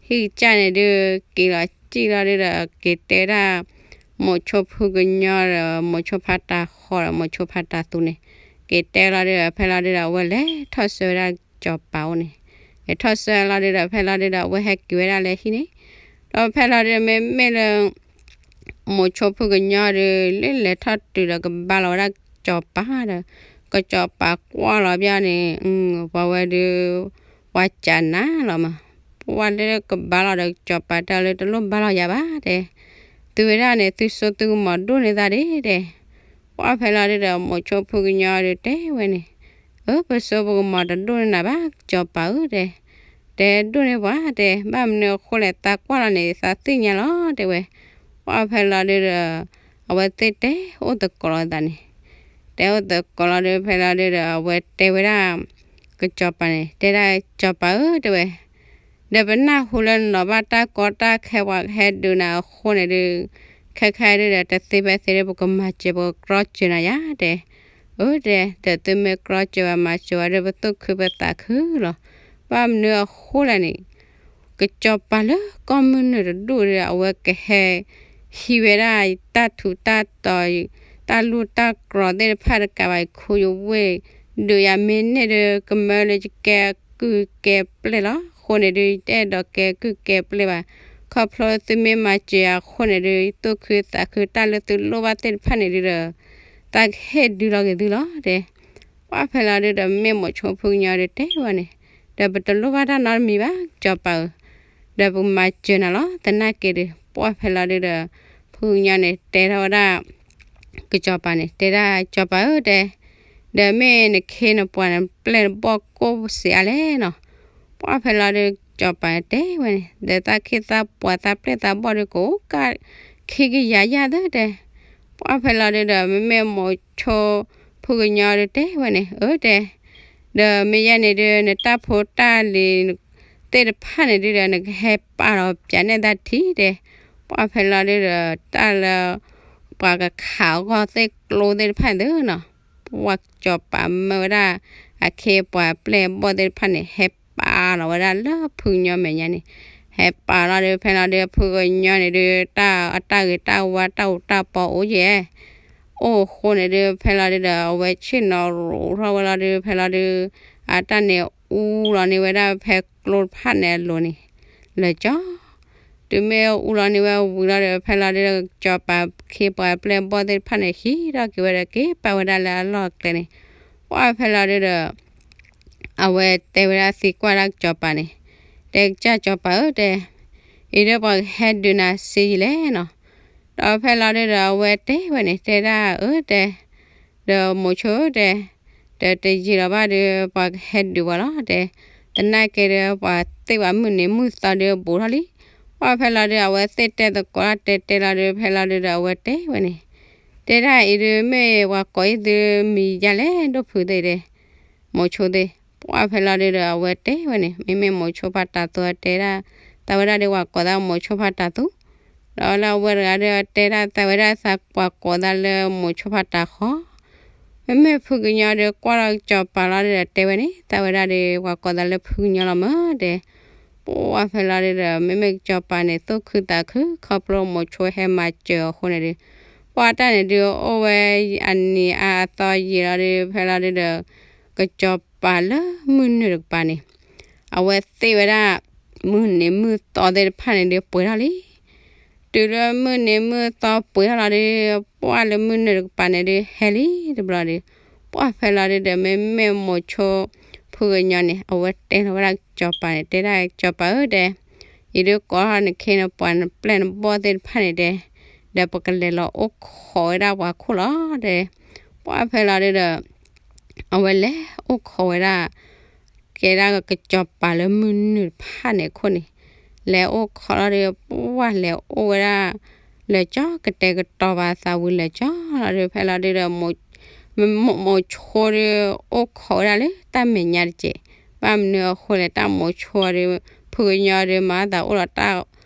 ဟံၣ်ကစၢ်န့ၣ်ဒုး က့ၤလီၤစံၣ်လီၤဒုဒီး က့ၤတဲဒၣ် မိၤဆိဖုကညီဒီး မိၤဆိဖးတၢ်ဃီဒီး မိၤဆိဖးတၢ်သူန့ၣ် က့ၤတဲလီၤဒုဒီး ဖဲလီၤဒုဒီး အဝဲလဲၤထီၣ်ဆှၢဝဲဒၣ်ကစီၤပၤအိၣ်န့ၣ် လဲၤထီၣ်ဆှၢလီၤဒုဒီး ဖဲလီၤဒုဒီး အဝဲဟဲက့ၤဝဲဒၣ်လၢဟံၣ်န့ၣ် ဒီးဖဲလီၤဒုဒီး မ့မ့ၢ်လၢ မိၤဆိဖုကညီဒီး လၢလဲၤထီၣ်တုၤဒီးကဘါလီၤဝဲဒၣ်ကစီၤပၤဒီး ကစီၤပၤကွၢ်လီၤဘၣ်န့ၣ် ပှၤဝဲဒုး ပှၤကးနၤလီၤမး ပှၢ်လၢကဘါလီၤဒီး ကစီၤပၤတဲအီၤလၢ တလိၣ်ဘါလီၤယၤဘၣ်တဲ, သုဝဲဒၣ်န့ၣ် သုစိသုကမီၤဒိၣ်န့ၢ်သးဒၣ်တဲ, ပှၢ်ဖဲလီၤဒုဒီး မိၤဆိဖိကညီဒုတဲဝဲန့ၣ်, အၢ ပစိပကမီၤတဒိၣ်န့ၢ်နၤဘၣ် ကစီၤပၤဧၢတဲ, တဲဒိၣ်န့ၢ်ပှၤတဲ, ဘၣ်မနုၤအဃိလဲၣ် သးကွၢ်လီၤန့ၣ် သးသ့ၣ်ညါလီၤတဲဝဲ, ပှၢ်ဖဲလီၤဒုဒီး အဝဲသ့ၣ်တဲအိၣ်သကိးလီၤသးန့ၣ်, တဲအိၣ်သကိးလီၤဒုဖဲလီၤဒုဒီး အဝဲတဲဝဲဒၣ် ကစီၤပၤန့ၣ် တဲဒၣ်ကစီၤပၤဧၢတဲဝဲ, ဒီးပနၢ်ဟူလၢနလီၤဘၣ်တၢ်ကီတၢ်ခဲ ပှၤကဟဲဒုးနၤအဃိန့ၣ်ဒု, ခဲခါဒုဒီး တသ့ဖဲသ့ဒု ပကမၤစၢၤပကကြီစၢၤနၤယါတဲ, အၢတဲ, ဒီးသုမ့ၢ်ကြီစၢၤဝဲမၤစၢၤဝဲဒီး ပသူၣ်ခုပသးခုလီၤ, ဘၣ်မနုၤအဃိလဲၣ်န့ၣ် ကစီၤပၤလၢကီၢ်မုၢ်နုာ်တဒူၣ်ဒီး အဝဲကဟဲဟံးဝဲဒၣ်တၢ်ထူးတၢ်တီၤ တၢ်လူၢ်တၢ်ကြီသ့ၣ်တဖၣ်တကးဘၣ် ယခူယဝ့ၢ် ဒုးယၤမ့ၢ်န့ၢ်ဒီး ကမၢလၢယကဲကုၢ်ကဲပျဲၢ်လီၤ. အဃိန့ၣ်ဒုး ယတအဲၣ်ဒိးကဲကုၢ်ကဲပျဲၢ်ဘၣ်. ခီဖျိသုမ့ၢ်မၤစၢၤယၤအဃိန့ၣ်ဒုး ယသူၣ်ခုသးခု တၢ်လၢသုလိၣ်ဘၣ်သ့ၣ်တဖၣ်န့ၣ်ဒုးဒီး သးကဟ့ၣ်ဒုးလီၤက့ၤသုလီၤတဲ ပှၢ်ဖဲလီၤဒုဒီး မ့ၢ်မိၤဆိဖုကညီဒုးတဲဝဲန့ၣ်, ဒီးပတလိၣ်ဘၣ်တၢ်နီတမံၤဘၣ် ကစီၤပၤဧၢ, ဒီးပမၤစၢၤနၤလီၤ. သနာ်က့ဒုး ပှၢ်ဖဲလီၤဒုဒီး ဖုကညီန့ၣ် တဲထီၣ်ဝဲဒၣ် ကစီၤပၤန့ၣ် တဲဒၣ်ကစီၤပၤဧၢတဲ, ဒီးမ့ၢ်နခ့နပှၤနပျဲၢ်နဘီၣ်ကိၢ်စံးအါလဲၣ်နီၤ. ပှၢ်ဖဲလီၤဒုး ကစီၤပၤတဲဝဲန့ၣ် ဒီးသးခ့သးပှၤသးပျဲၢ်သးဘီၣ်ဒုး ကအိၣ်ကၢ်ခံကယၤယၢ်သၢတဲ ပှၢ်ဖဲလီၤဒုဒီး မ့မ့ၢ်မိၤဆိဖုကညီဒုးတဲဝဲန့ၣ် အၢတဲ, ဒီးမ့ၢ်ယဲန့ၣ်ဒုး နတၢ်ဖိတၢ်လံၤသ့ၣ်တဖၣ်န့ၣ်ဒုဒီး နကဟဲပာ်လီၤပၠးနဲၣ်သၢထံၣ်တဲ, ပှၢ်ဖဲလီၤဒုဒီး တၢ်လၢ ပှၤကခးအဂီၢ်သ့ၣ်ကျိသ့ၣ်တဖၣ်န့ၣ်နီၤ, ပှၢ်ကစီၤပၤမၢဝဲဒၣ် အခ့ပှၤပျဲၢ်ဘီၣ်သ့ၣ်တဖၣ်န့ၣ် ဟဲပာ်လီၤဝဲဒၣ်လၢဖုကညီမဲာ်ညါန့ၣ်, ဟဲပာ်လီၤဒုး ဖဲလီၤဒုး ဖုကညီန့ၣ်ဒုး တၢ်အတၢ်ဂ့ၤတၢ်ဝါတၢ်အူးတၢ်ပီအိၣ်ယဲၢ် အိၣ်အဃိန့ၣ်ဒုး ဖဲလီၤဒုဒီး အဝဲဆ့ၣ်နီၤရိးထီၣ်ဝဲလီၤဒုး ဖဲလီၤဒုး အတၢ်န့ၣ်အူလီၤန့ၢ်ဝဲဒၣ်ဖဲကျိတဖၣ်န့ၣ်အလိၤန့ၣ် လၢာ်ကၠီ တုၤမ့ၢ်အူလီၤန့ၢ်ဝဲဝံၤလီၤဒီး ဖဲလီၤဒုး ကစီၤပၤခ့ပှၤပျဲၢ်ဘီၣ်သ့ၣ်တဖၣ်န့ၣ် ဟံးထီၣ်က့ၤဝဲဒီး က့ၤပာ်ဝဲဒၣ်လၢအလီၢ်အကျဲန့ၣ်, ပှၢ်ဖဲလီၤဒုဒီး အဝဲတဲဝဲဒၣ်သံကွၢ်ဒၣ်ကစီၤပၤန့ၣ်, တဲကစၢ်ကစီၤပၤဧၢတဲ, အံၤဒုးပှၤကဟဲဒုးနၤစ့ယံာ်လဲၣ်နီၤ. ဒီးဖဲလီၤဒုဒီး အဝဲတဲဝဲန့ၣ် တဲဒၣ်အၢတဲ ဒီးမိၤဆိတဲ, ဒီးတယံာ်လီၤဘၣ်ဒီး ပှၤကဟဲဒုးပှၤလီၤတဲ, သနာ်က့ဒီး ပှၤသ့ၣ်ပှၤမုၢ်နံၤမုၢ်သီဒီးဘူးထီၣ်လံ. ပှၢ်ဖဲလီၤဒုး အဝဲသ့ၣ်တဲသကိးတၢ်တဲတဲလီၤဒုး ဖဲလီၤဒုဒီး အဝဲတဲဝဲန့ၣ်, တဲဒၣ်အံၤဒုး မ့ၢ်ပှၤကိးအံၤသုမံၤယါလဲၣ် ဒိၣ်ဖုသ့ၣ်တဲ မိၤဆိသ့ၣ်, ပှၢ်ဖဲလီၤဒုဒီး အဝဲတဲဝဲန့ၣ် မ့မ့ၢ်မိၤဆိဖးတးသူတဲဒၣ် သးဝဲဒၣ်ဒီး ပှၤကိးသးမိၤဆိဖးတးသူ, ဒီးလၢအဝဲတဂၤဒီး တဲဒၣ်သးဝဲဒၣ်သးပှၤကိးသးလၢမိၤဆိဖးတးဃီ, မ့မ့ၢ်ဖုကညီဒီး ကွၢ်လီၤကစီၤပၤလီၤဒီး တဲဝဲန့ၣ် သးဝဲဒၣ်ဒီး ပှၤကိးသးလၢဖုကညီလီၤမၢ်တဲ ပှၢ်ဖဲလီၤဒုဒီး မ့မ့ၢ်ကစီၤပၤန့ၣ် သူၣ်ခုသးခု ခီဖျိမိၤဆိဟဲမၤစၢၤအဃိန့ၣ်ဒုး, ပှၢ်တၢ်န့ၣ်ဒုး အိၣ်ဝဲအနံၤအါအသီယံာ်လီၤဒုး ဖဲလီၤဒုဒီး ကစီၤပၤလၢမုၢ်နုာ်တကပၤန့ၣ် အဝဲသ့ၣ်ဝဲဒၣ် မုၢ်နံၤမုၢ်သီသ့ၣ်တဖၣ်န့ၣ်ဒုး ပှဲၤထီၣ်လံ. တုၤလၢမုၢ်နံၤမုၢ်သီပှဲၤထီၣ်လီၤဒုး ပှၢ်လၢမုၢ်နုာ်တကပၤန့ၣ်ဒုး ဟဲလံတဘျီဒုး, ပှၢ်ဖဲလီၤဒုဒီး မ့မ့ၢ်မိၤဆိ ဖုကညီန့ၣ် အဝဲတဲလီၤဝဲဒၣ်ကစီၤပၤန့ၣ် တဲဒၣ်ကစီၤပၤဧၢတဲ, အံၤဒုးကိးထီၣ်နခ့နပှၤနပျဲၢ်နဘီၣ်သ့ၣ်တဖၣ်န့ၣ်တဲ, ဒီးပကလဲၤလီၤအိၣ်ခိးဝဲဒၣ်ပှၤခိၣ်လီၤတဲ, ပှၢ်ဖဲလီၤဒုဒီး အဝဲလဲၤအိၣ်ခိးဝဲဒၣ် ကဲဒၣ်ကစီၤပၤလၢမုၢ်နုာ်တဖၣ်န့ၣ်အခိၣ်န့ၣ်, လဲၤအိၣ်ခိးလီၤဒီး ပှၢ်လဲၤအိၣ်ဝဲဒၣ် လၢာ်ကၠီကတဲာ်ကတီၤဘၣ်သးဝံၤလၢာ်ကၠီလီၤဒီး ဖဲလီၤဒုဒီး မိၤဆိဒီး အိၣ်ခိးဝဲဒၣ်လၢတၢ်မဲာ်ညါတက့ၢ်. ဘၣ်မနုၤအဃိလဲၣ် တၢ်မိၤဆိဒီး ဖုကညီဒီး မၤသးအိၣ်ဒီးတၢ်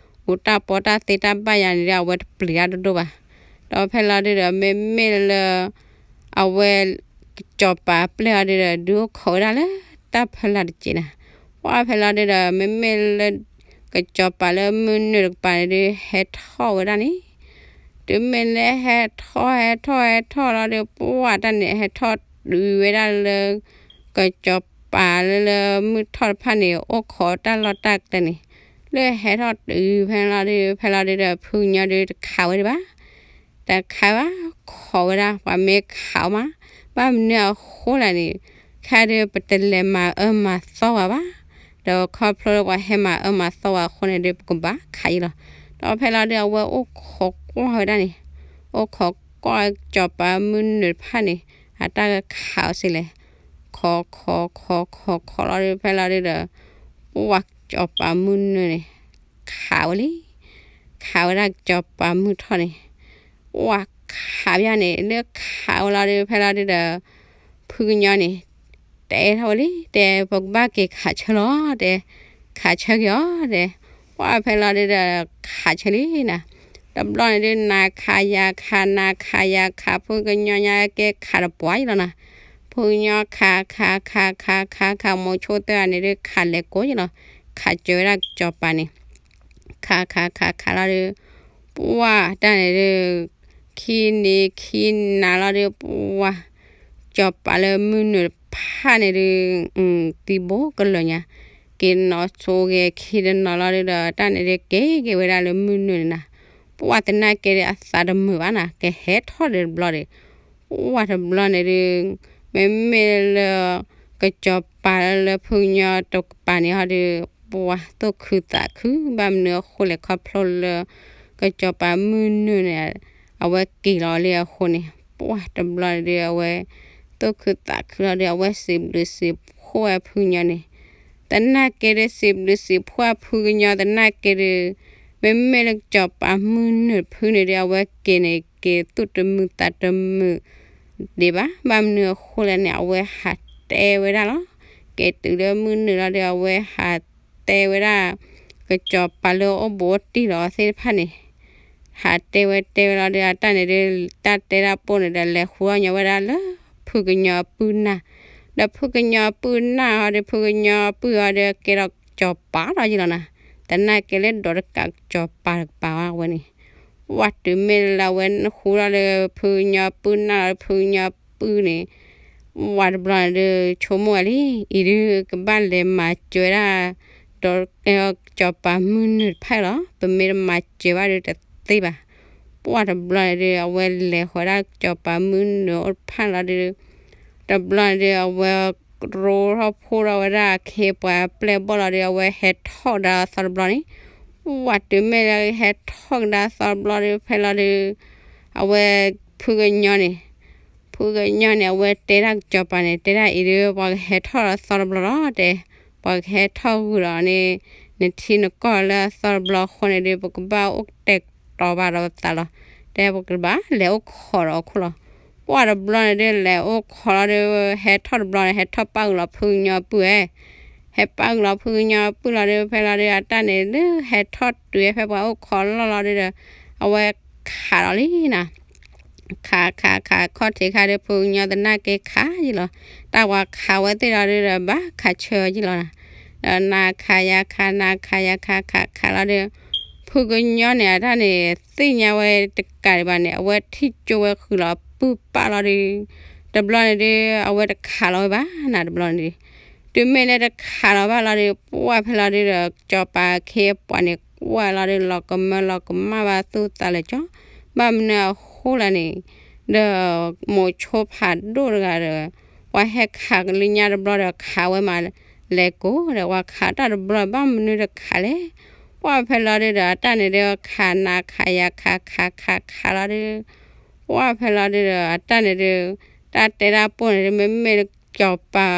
အူးတၢ်ပီတၢ်သ့တၢ်ဘၣ်ယၤန့ၣ်ဒီး အဝဲတပျံၤတၢ်ဒိၣ်ဒိၣ်ဘၣ်. ဒီးဖဲလီၤဒုဒီး မ့မ့ၢ်လၢ အဝဲ ကစီၤပၤပျဲၢ်အီၤဒုဒီး ဒုးအိၣ်ခိးဝဲဒၣ်လၢတၢ်ဖီလာ်တက့ၢ်နၤ. ပှၢ်ဖဲလီၤဒုဒီး မ့မ့ၢ်လၢ ကစီၤပၤလၢမုၢ်နုာ်တကပၤန့ၣ်ဒုး ဟဲထီၣ်ဝဲဒၣ်န့ၣ်, တုၤမ့ၢ်လၢဟဲထီၣ်ဟဲထီၣ်ဟဲထီၣ်လီၤဒီး ပှၢ်တၢ်န့ၣ် ဟဲထီၣ်တုၤဝဲဒၣ်လၢ ကစီၤပၤလၢလၢမုၢ်ထီၣ်တဖၣ်န့ၣ် အိၣ်ခိးတၢ်လီၢ်တၢ်ကျဲန့ၣ်, လၢဟဲထီၣ်တုၤဖဲလီၤဒု ဖဲလီၤဒုဒီး ဖုကညီဒုတခးဝဲဒံးဘၣ် တၢ်ခးဘၣ် ခိးဝဲဒၣ် ပှၤမ့ၢ်ခးအီၤမး, ဘၣ်မနုၤအဃိလဲၣ်န့ၣ်, ခဲဒုးပတလဲၤမၤအၢမၤသီဝဲဘၣ်, ဒီးခီဖျိလၢပှၤဟဲမၤအၢမၤသီဝဲအဃိန့ၣ်ဒီး ပကဘၣ်ခးယံလီၤ. ဒီးဖဲလီၤဒုး အဝဲအိၣ်ခိးကွၢ်ဝဲဒၣ်န့ၣ်, အိၣ်ခိးကွၢ်စီၤပၤမုၢ်နုာ်တဖၣ်န့ၣ် အတၢ်ကခးအီၤစ့လဲၣ်. ခိးခိးခိးခိးခိးလီၤဒီး ဖဲလီၤဒုးဒီး ပှၢ်စီၤပၤမုၢ်နုာ်န့ၣ် ခးဝဲလံ. ခးဝဲဒၣ်စီၤပၤမုၢ်ထီၣ်န့ၣ်, ပှၢ်ခးဘၣ်န့ၣ် လၢခးဝဲလီၤဒီး ဖဲလီၤဒုးဒီး ဖုကညီန့ၣ် တဲထီၣ်ဝဲလံ, တဲ ပကဘၣ်က့ၤခးဆၢလီၤ တဲ, ခးဆၢက့ၤအီၤ တဲ, ပှၢ်ဖဲလီၤဒုးဒီး ခးဆၢလံနၤ, တဘျီန့ၣ်ဒုး နၤခးယၤခး နၤခးယၤခး ဖုကညီညါကဲခးတပှၢ်ယံလီၤနၤ, ဖုကညီခးခးခးခးခးခး မိၤဆိတၢ်န့ၣ်ဒုး ခးလဲၤကိးယံလီၤ, ခးစၢၤဝဲဒၣ်စီၤပၤန့ၣ် ခးခးခးခးလီၤဒီး ပှၢ်တၢ်န့ၣ်ဒုး ခံနံၤခံနၤလီၤဒီး ပှၢ် စီၤပၤလၢမုၢ်နုာ်တဖၣ်န့ၣ်ဒုး သံဘိကလၢာ်ညါ, က့ၤနီၢ်ဆိဂဲၤခံတနီၤလီၤဒီး တၢ်န့ၣ်ဒုးက့ၤက့ၤဝဲဒၣ်လၢမုၢ်နုာ်န့ၣ်နၤ, ပှၢ်သနာ်က့ဒီးအသးတမုာ်ဘၣ်နၤ ကဟဲထီၣ်ဒီးတဘျီဒီး ပှၢ်တဘျီန့ၣ်ဒုး မ့မ့ၢ်လၢ ကစီၤပၤလၢဖုကညီတကပၤန့ၣ်ဟီဒီး ပှၢ်သူၣ်ခုသးခု ဘၣ်မနုၤအဃိလဲၣ် ခီဖျိလၢ ကစီၤပၤမုၢ်နုာ်န့ၣ် အဝဲက့ၤလီၤလံအဃိန့ၣ် ပှၢ်တဘျီန့ၣ်ဒုး အဝဲ သူၣ်ခုသးခုလီၤဒီး အဝဲစံးဘျုးစံးဖှိၣ်ဝဲဖုကညီန့ၣ် သနာ်က့ဒီး စံးဘျုးစံးဖှိၣ်ဖုကညီသနာ်က့ဒီး မ့မ့ၢ်လၢကစီၤပၤမုၢ်နုာ်တဖုန့ၣ်ဒီး အဝဲက့ၤန့ၣ် က့ၤသူၣ်တမုာ်သးတမုာ်ဒံးဘၣ်. ဘၣ်မနုၤအဃိလဲၣ်န့ၣ် အဝဲဟးတဲဝဲဒၣ်လီၤ. က့ၤတုၤလၢမုၢ်နုာ်လီၤဒီး အဝဲဟးတဲဝဲဒၣ် ကစီၤပၤလၢအိၣ်ဘူးအိၣ်တံၢ်ဒီးအီၤသ့ၣ်တဖၣ်န့ၣ် ဟးတဲဝဲတဲဝဲလီၤဒီး အတၢ်န့ၣ်ဒီး တၢ်တဲတၢ်ပိၢ်န့ၣ်ဒီး လဲၤဃုအီၣ်ညီဝဲဒၣ်လၢ ဖုကညီအပုၢ်နၢ်, ဒီးဖုကညီအပုၢ်နၢ်ဟီဒီး ဖုကညီအပုၢ်ဟီဒီး ကဲထီၣ်ကစီၤပၤလီၤယံလီၤနၤ, သနာ်က့လၢဒီးတကးကစီၤပၤတကပၤဝဲန့ၣ် ပှၢ်တုၤမ့ၢ်လၢအဝဲဃုထီၣ်လၢဖုကညီပုၢ်နၢ်လီၤဒီး ဖုကညီပုၢ်န့ၣ် ပှၢ်တဘျီန့ၣ်ဒီး ဆိကမိၣ်ဝဲလံ, အံၤဒုးကဘၣ်လဲၤမၤစၢၤဝဲဒၣ် ဒီးကစီၤပၤမုၢ်နုာ်တဖၣ်လီၤ. ပမ့ၢ်တမၤစၢၤဘၣ်ဒီးတသ့ဘၣ်. ပှၢ်တဘျီန့ၣ်ဒီး အဝဲလဲၤဃီၤဒၣ်ကစီၤပၤမုၢ်နုာ်အိၣ်တဖၣ်လီၤဒီး တဘျီန့ၣ်ဒီး အဝဲကရိထီၣ်ဖိထီၣ်ဝဲဒၣ်အခ့အပှၤပျဲၢ်ဘီၣ်လီၤဒီး အဝဲဟဲထီၣ်ကဒါအသီတဘျီန့ၣ်, ပှၢ်တုၤမ့ၢ်လၢဟဲထီၣ်ကဒါအသီတဘျီဒီး ဖဲလီၤဒီး အဝဲဖုကညီန့ၣ် ဖုကညီန့ၣ် အဝဲတဲဒၣ်ကစီၤပၤန့ၣ် တဲဒၣ်အံၤဒီး ပှၤကဟဲထီၣ်လၢအသီတဘျီလီၤ တဲ, ပှၤကဟဲထီၣ်ဂုာ်ဒီးန့ၣ် နထံနကီၢ်လၢအသီတဘျီအဃိန့ၣ်ဒီး ပကဘၣ်အိၣ်ကတဲာ်ကတီၤဘၣ်ဒီးပသးလီၤ. တဲပကဘၣ်လဲၤအိၣ်ခိးဒီးအခိၣ်လီၤ. ပှၢ်တဘျီန့ၣ်ဒီး လဲၤအိၣ်ခိးလီၤဒီး ဟဲထီၣ်တဘျီန့ၣ် ဟဲထီၣ်ပာ်ဂုာ်လီၤဖုကညီပုၢ်ဝဲ ဟဲပာ်ဂုာ်လီၤဖုကညီပုၢ်လီၤဒီး ဖဲလီၤဒီး အတၢ်န့ၣ်ဒီး ဟဲထီၣ်တုၤဖဲပှၤအိၣ်ခိးလီၢ်လီၤဒီး အဝဲခးလီၤလံနၤ, ခးခးခးခီၣ်ထံးခါဒီး ဖုကညီသနာ်က့ခးယံလီၤ. တၢ်ပှၤခးဝဲသ့ၣ်လီၤဒီး ဘၣ်ခးဆၢယံလီၤနၤ, ဒီးနၤခးယၤခး နၤခးယၤခး ခးခးလီၤဒီး ဖုကညီန့ၣ် အတၢ်န့ၣ် သ့ၣ်ညါဝဲတကးဒံးဘၣ်န့ၣ် အဝဲထံၣ်ကၠိဝဲဃုာ်လီၤပုၢ်ပၢ်လီၤဒီး တဘျီန့ၣ်ဒီး အဝဲတခးလီၤဝဲဘၣ်နၤ တဘျီန့ၣ်ဒီး တုၤမ့ၢ်လၢတခးလီၤဘၣ်လီၤဒီး ပှၢ်ဖဲလီၤဒီး ကစီၤပၤအခ့အပှၤန့ၣ် ကွၢ်လီၤဒီး လီၤကမၢလီၤကမၣ်ဘၣ်သူၣ်သးလၢာ်ကၠီ, ဘၣ်မနုၤအဃိလဲၣ်န့ၣ် ဒီးမိၤဆိဖးဒိၣ်တဂၤဒီး ပှၤဟဲခးလၢညါတဘျီဒီး ခးဝဲမးလဲၤကိးဒီး ပှၤခးတၢ်တဘျီ ဘၣ်မနုၤတခးလဲၣ်. ပှၢ်ဖဲလီၤဒီး အတၢ်န့ၣ်ဒီး ခးနၤခးယၤခး ခးခးခးခးလီၤဒီး ပှၢ်ဖဲလီၤဒီး အတၢ်န့ၣ်ဒီး တၢ်တဲတၢ်ပိၢ်န့ၣ်ဒီး မ့မ့ၢ်လၢကစီၤပၤ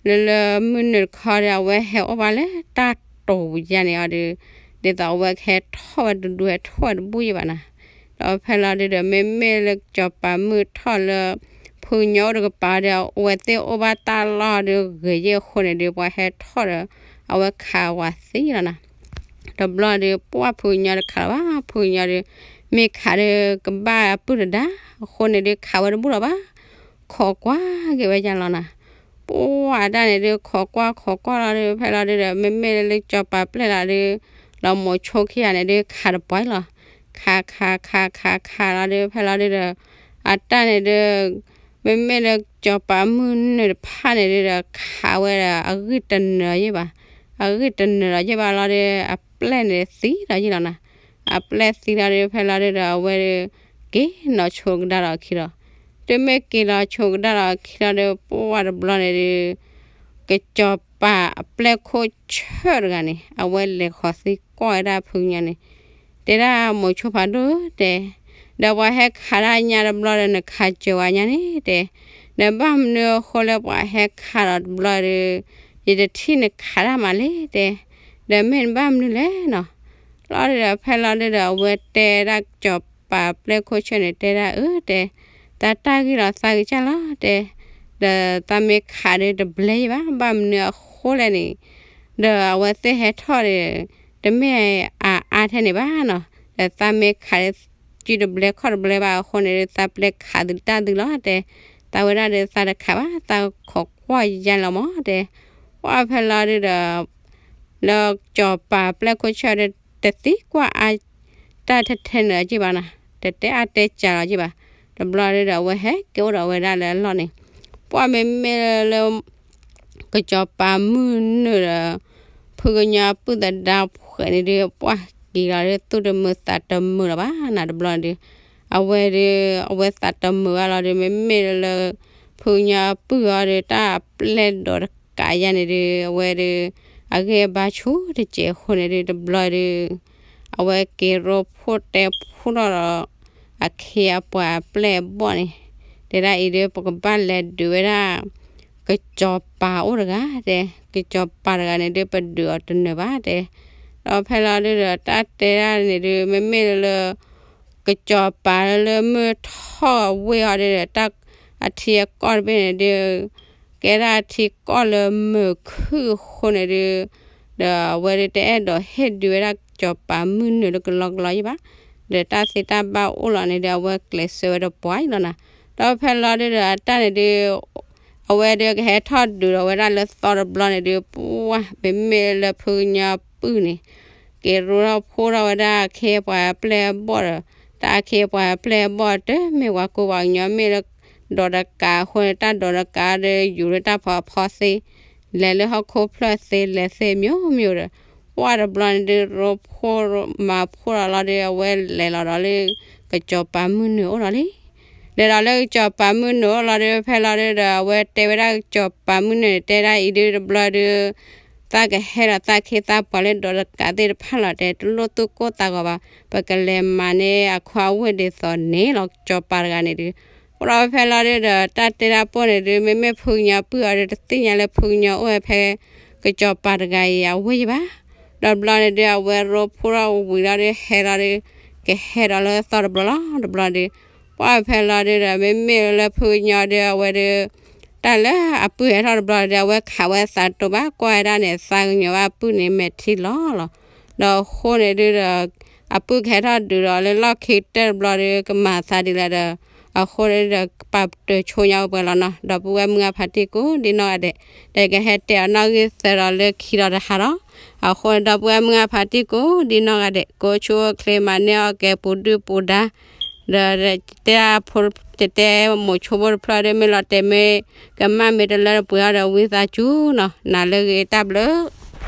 လၢလၢမုၢ်နုာ်တခီဒီး အဝဲဟဲအိၣ်ဘၣ်လၢတၢ်တိာ်ပူၤယါန့ၣ်အီၤဒီး ဒ်သိးအဝဲကဟဲထီၣ်ဝဲတဒူ ဟဲထီၣ်ဝဲတဘူၣ်ယံဘၣ်နၤ. ဒီးဖဲလီၤဒုးဒီး မ့မ့ၢ်လၢကစီၤပၤမုၢ်ထီၣ်လၢ ဖုကညီအိၣ်တကပၤဒီး အဝဲသ့ၣ်အိၣ်ဘၣ်တၢ်လီၢ်ဒီးဂ့ၤယံအဃိန့ၣ်ဒီး ပှၤဟဲထီၣ်ဒီး အဝဲခးဝဲသံလီၤနၤ. တဘျီဒီး ပှၢ်ဖုကညီတခးလီၤဘၣ် ဖုကညီဒီး မ့ၢ်ခးဒီးကဘၣ်အပုၢ်တဒါ အဃိန့ၣ်ဒီး ခးဝဲတဘူၣ်လီၤဘၣ် ခိးကွၢ်က့ၤဝဲယါလီၤနၤ. ပှၢ်တၢ်န့ၣ်ဒီး ခိးကွၢ်ခိးကွၢ်လီၤဒီး ဖဲလီၤဒုးဒီး မ့မ့ၢ်လၢကစီၤပၤပျဲၢ်လီၤဒီး လီၤမိၤဆိခံဂၤန့ၣ်ဒီး ခးတပှၢ်လီၤ. ခးခးခးခးခးလီၤဒီး ဖဲလီၤဒုးဒီး အတၢ်န့ၣ်ဒီး မ့မ့ၢ်လၢကစီၤပၤမုၢ်နုာ်တဖၣ်န့ၣ်ဒုးဒီး ခးဝဲဒီး အဂံၢ်တနၢၤယံဘၣ်, အဂံၢ်တနၢၤဒီးယံဘၣ်လီၤဒီး အပျဲၢ်န့ၣ်သံဒီးယံလီၤနၤ. အပျဲၢ်သံလီၤဒီး ဖဲလီၤဒုးဒီး အဝဲဒီး က့ၤနီၢ်ဆိကဒါဒီးအခံလီၤ. တုၤမ့ၢ်က့ၤလီၤဆိကဒါဒီးအခံလီၤဒီး ပှၢ်တဘျီန့ၣ်ဒီး ကစီၤ ကစီၤပၤအပျဲၢ်ခိၣ်ဆၢၣ်တဂၤန့ၣ် အဝဲလဲၤဃီၤသံကွၢ်ဝဲဒၣ်ဖုကညီန့ၣ်, တဲဒၣ်မိၤဆိဖးဒိၣ်ဧၢ တဲ, ဒီးပှၤဟဲခးတၢ်ညါတဘျီဒီး နခးစၢၤဝဲညါန့ၣ် တဲ, ဒီးဘၣ်မနုၤအဃိလၢပှၤဟဲခးဒီးတဘျီဒီး ယတထံၣ်နခးတၢ်မးလဲၣ် တဲ, ဒီးမ့ၢ်နဘၣ်မနုၤလဲၣ်နီၤ. လီၤဒီးဖဲလီၤဒုဒီး အဝဲတဲဒၣ်ကစီၤပၤပျဲၢ်ခိၣ်ဆၢၣ်န့ၣ် တဲဒၣ်အၢ တဲ, သးတၢ်ဂ့ၢ်လီၤသးဂ့ၤကၢ်လီၤ တဲ, ဒီးသးမ့ၢ်ခးဒီးတဘျဲယဘၣ် ဘၣ်မနုၤအဃိလဲၣ်န့ၣ်, ဒီးအဝဲသ့ၣ်ဟဲထီၣ်ဒီး တမ့ၢ်အအါထဲန့ၣ်ဘၣ်နီၤ, ဒီးသးမ့ၢ်ခးဒီး စုတဘျဲခီၣ်တဘျဲဘၣ်အဃိန့ၣ်ဒီး သးပျဲခးသုတၢ်သုလီၤ တဲ, သးဝဲဒၣ်ဒီးသးတခးဘၣ် သးခိးကွၢ်ယါလီၤမး တဲ, ပှၢ်ဖဲလီၤဒုဒီး လၢကစီၤပၤပျဲၢ်ခိၣ်ဆၢၣ်ဒီး တသံကွၢ်အါတၢ်ထဲထဲန့ၣ်က့ဘၣ်နီၤ, တတဲအါတဲစှၤလီၤက့ဘၣ်, တဘျီဒုဒီးအဝဲဟဲက့ၤအိၣ်ဒီးဝဲဒၣ်လၢအလီၢ်န့ၣ်, ပှၢ်မ့မ့ၢ်လၢ ကစီၤပၤမုၢ်နုာ်ဒီး ဖုကညီပုၢ်သဒါဖှဲးန့ၣ်ဒုး ပှၢ်က့ၤလီၤဒုး သူၣ်တမုာ်သးတမုာ်လီၤဘၣ်နီၤ တဘျီဒုး, အဝဲဒုး အဝဲသးတမုာ်ဘၣ်လီၤဒုး မ့မ့ၢ်လၢ ဖုကညီပုၢ်အီၤဒီး တၢ်အပျဲၢ်ဒိးတကးယါန့ၣ်ဒုး အဝဲဒုး အဂံၢ်အဘါဆူၣ်တစဲးအဃိန့ၣ်ဒုး တဘျီဒုး အဝဲက့ၤရိဖှိၣ်တဲဖှိၣ်ထီၣ်ဒီး အခ့အပှၤအပျဲၢ်အဘီၣ်န့ၣ်, တဲဒၣ်အံၤဒုး ပကဘၣ်လဲၤဒုးဝဲဒၣ် ကစီၤပၤအိၣ်တဂၤ တဲ, ကစီၤပၤတဂၤန့ၣ်ဒုး ပဒုးအီၤတနၢၤဘၣ် တဲ, ဒီးဖဲလီၤဒုဒီး တၢ်တဲဒၣ်န့ၣ်ဒုး မ့မ့ၢ်လၢ ကစီၤပၤလၢမုၢ်ထီၣ်အဝ့ၢ်အီၤဒုး တၢ်အထံအကီၢ်တဘ့ၣ်န့ၣ်ဒုး ကဲဒၣ်အထံကီၢ်လၢမုာ်ခုၣ်အဃိန့ၣ်ဒုး ဒီးအဝဲဒုးတအဲၣ်ဒိးဟ့ၣ်ဒုးဝဲဒၣ်ကစီၤပၤမုၢ်နုာ်လၢကလီကလီယံၤဘၣ်, ဒီးတၢ်သ့တၢ်ဘၣ်အိၣ်လီၤန့ၣ်ဒုး အဝဲကျဲးစၢးဝဲဒီးပှၤအံၤလီၤနီၤ, ဒီးဖဲလီၤဒုဒီးအတၢ်န့ၣ်ဒုး အဝဲဒုးကဟဲထီၣ်ဒုးဒီးဝဲဒၣ်လၢသီတဘျီန့ၣ်ဒုး ပှၢ် မ့မ့ၢ်လၢဖုကညီပုၢ်န့ၣ် က့ၤရိထီၣ်ဖှိၣ်ထီၣ်ဝဲဒၣ်အခ့အပှၤအပျဲၢ်အဘီၣ်ဒီး တၢ်အခ့အပှၤအပျဲၢ်အဘီၣ်တမ့ၢ်ဝဲကိးပှၤကညီ မ့ၢ်လၢဒိးတကးအဃိန့ၣ် တၢ်ဒိးတကးဒီးယူၤလၢတၢ်ဖီဖီသ့ လဲၤလၢဟီၣ်ခိၣ်ဖျၢၣ်သ့ လဲၤသ့မျိုးမျိုးဒီး ပှၢ်တဘျီန့ၣ်ဒုး ရိဖှိၣ်မၤဖှိၣ်လီၤလီၤဒီး အဝဲလဲၤလီၤဒီးလၢ ကစီၤပၤမုၢ်နုာ်အိၣ်လီၤလံ. လဲၤဒီးလၢကစီၤပၤမုၢ်နုာ်အိၣ်လီၤဒုး ဖဲလီၤဒုဒီး အဝဲတဲဝဲဒၣ်ကစီၤပၤမုၢ်နုာ်န့ၣ် တဲဒၣ်အံၤဒုးတဘျီဒုး သးကဟဲဒီးသးခ့သးပှၤလၢဒိးတကးသ့ၣ်တဖၣ်လီၤ တဲ တလိၣ်သူၣ်ကိၢ်သးဂီၤဘၣ် ပကလဲၤမၤန့ၢ်အခီအဝ့ၢ်ဒ်သိးန့ၣ်လီၤ ကစီၤပၤတဂၤန့ၣ်ဒုး အိၣ်ဒီးဖဲလီၤဒုဒီး တၢ်တဲတၢ်ပိၢ်န့ၣ်ဒုး မ့မ့ၢ်ဖုကညီပုၢ်အီၤဒီး တသ့ၣ်ညါလၢဖုကညီအိၣ်ဝဲဖဲ ကစီၤပၤတဂၤအံၤအဝ့ၢ်ယံၤဘၣ်. ဒီးဘျီန့ၣ်ဒုး အဝဲရိဖှိၣ်ထီၣ်ဝံၤလီၤဒုး ဟဲလီၤဒုး ကဟဲဒီးလၢသီတဘျီလီၤ တဘျီဒုး ပှၢ်ဖဲလီၤဒုဒီး မ့မ့ၢ်လၢဖုကညီဒုး အဝဲဒုး တၢ်လၢအပုၢ်ဟဲထီၣ်တဘျီဒုး အဝဲခးဝဲသးတိၤဘၣ် ကွၢ်ဝဲဒၣ်န့ၣ် သးကညီၤဘၣ်အပုၢ်န့ၣ် မဲာ်ထံလီၤလီၤ. ဒီးအဃိန့ၣ်ဒုဒီး အပုၢ်ကဟဲထီၣ်ဒုးဒီးလၢလီၢ်ခံကတၢၢ်တဘျီဒုး ကမၤသးဒ်လဲၣ်ဒီး အဃိန့ၣ်ဒီး ပာ်တၢၢ်ဆိညါပှဲၤလီၤနီၤ ဒီပုၢ်ဝဲၢ်မုၢ်ဂၢ်ဖးတံၢ်ကိးဒ်နီၢ်ဂၤဒဲး, ဒီးကဟဲတဲအီၤနီၣ်ဂံၢ်သၢဒီးလၢခံဒီးတဟးဒီး, အဃိန့ၣ် ဒီပုၢ်ဝဲၢ်မုၢ်ဂၢ်ဖးတံၢ်ကိးဒ်နီၢ်ဂၤဒဲး ကိးဆူၣ်အိၣ်ချ့မၤန့ၢ်အီၣ်ကဲပူၤဒုၣ်ပူၤဒါ, ဒီးတဲ တတဲမိၤဆိဖိတဖျၢၣ်ဒီး မ့ၢ်လီၤတဲာ်မ့ၢ်ကမၣ်မ့ၢ်တလၢတပှဲၤအီၤဒီး ဝံသးစူၤနီၤ နၤလၢဂ့ၤတၢ်ဘျုး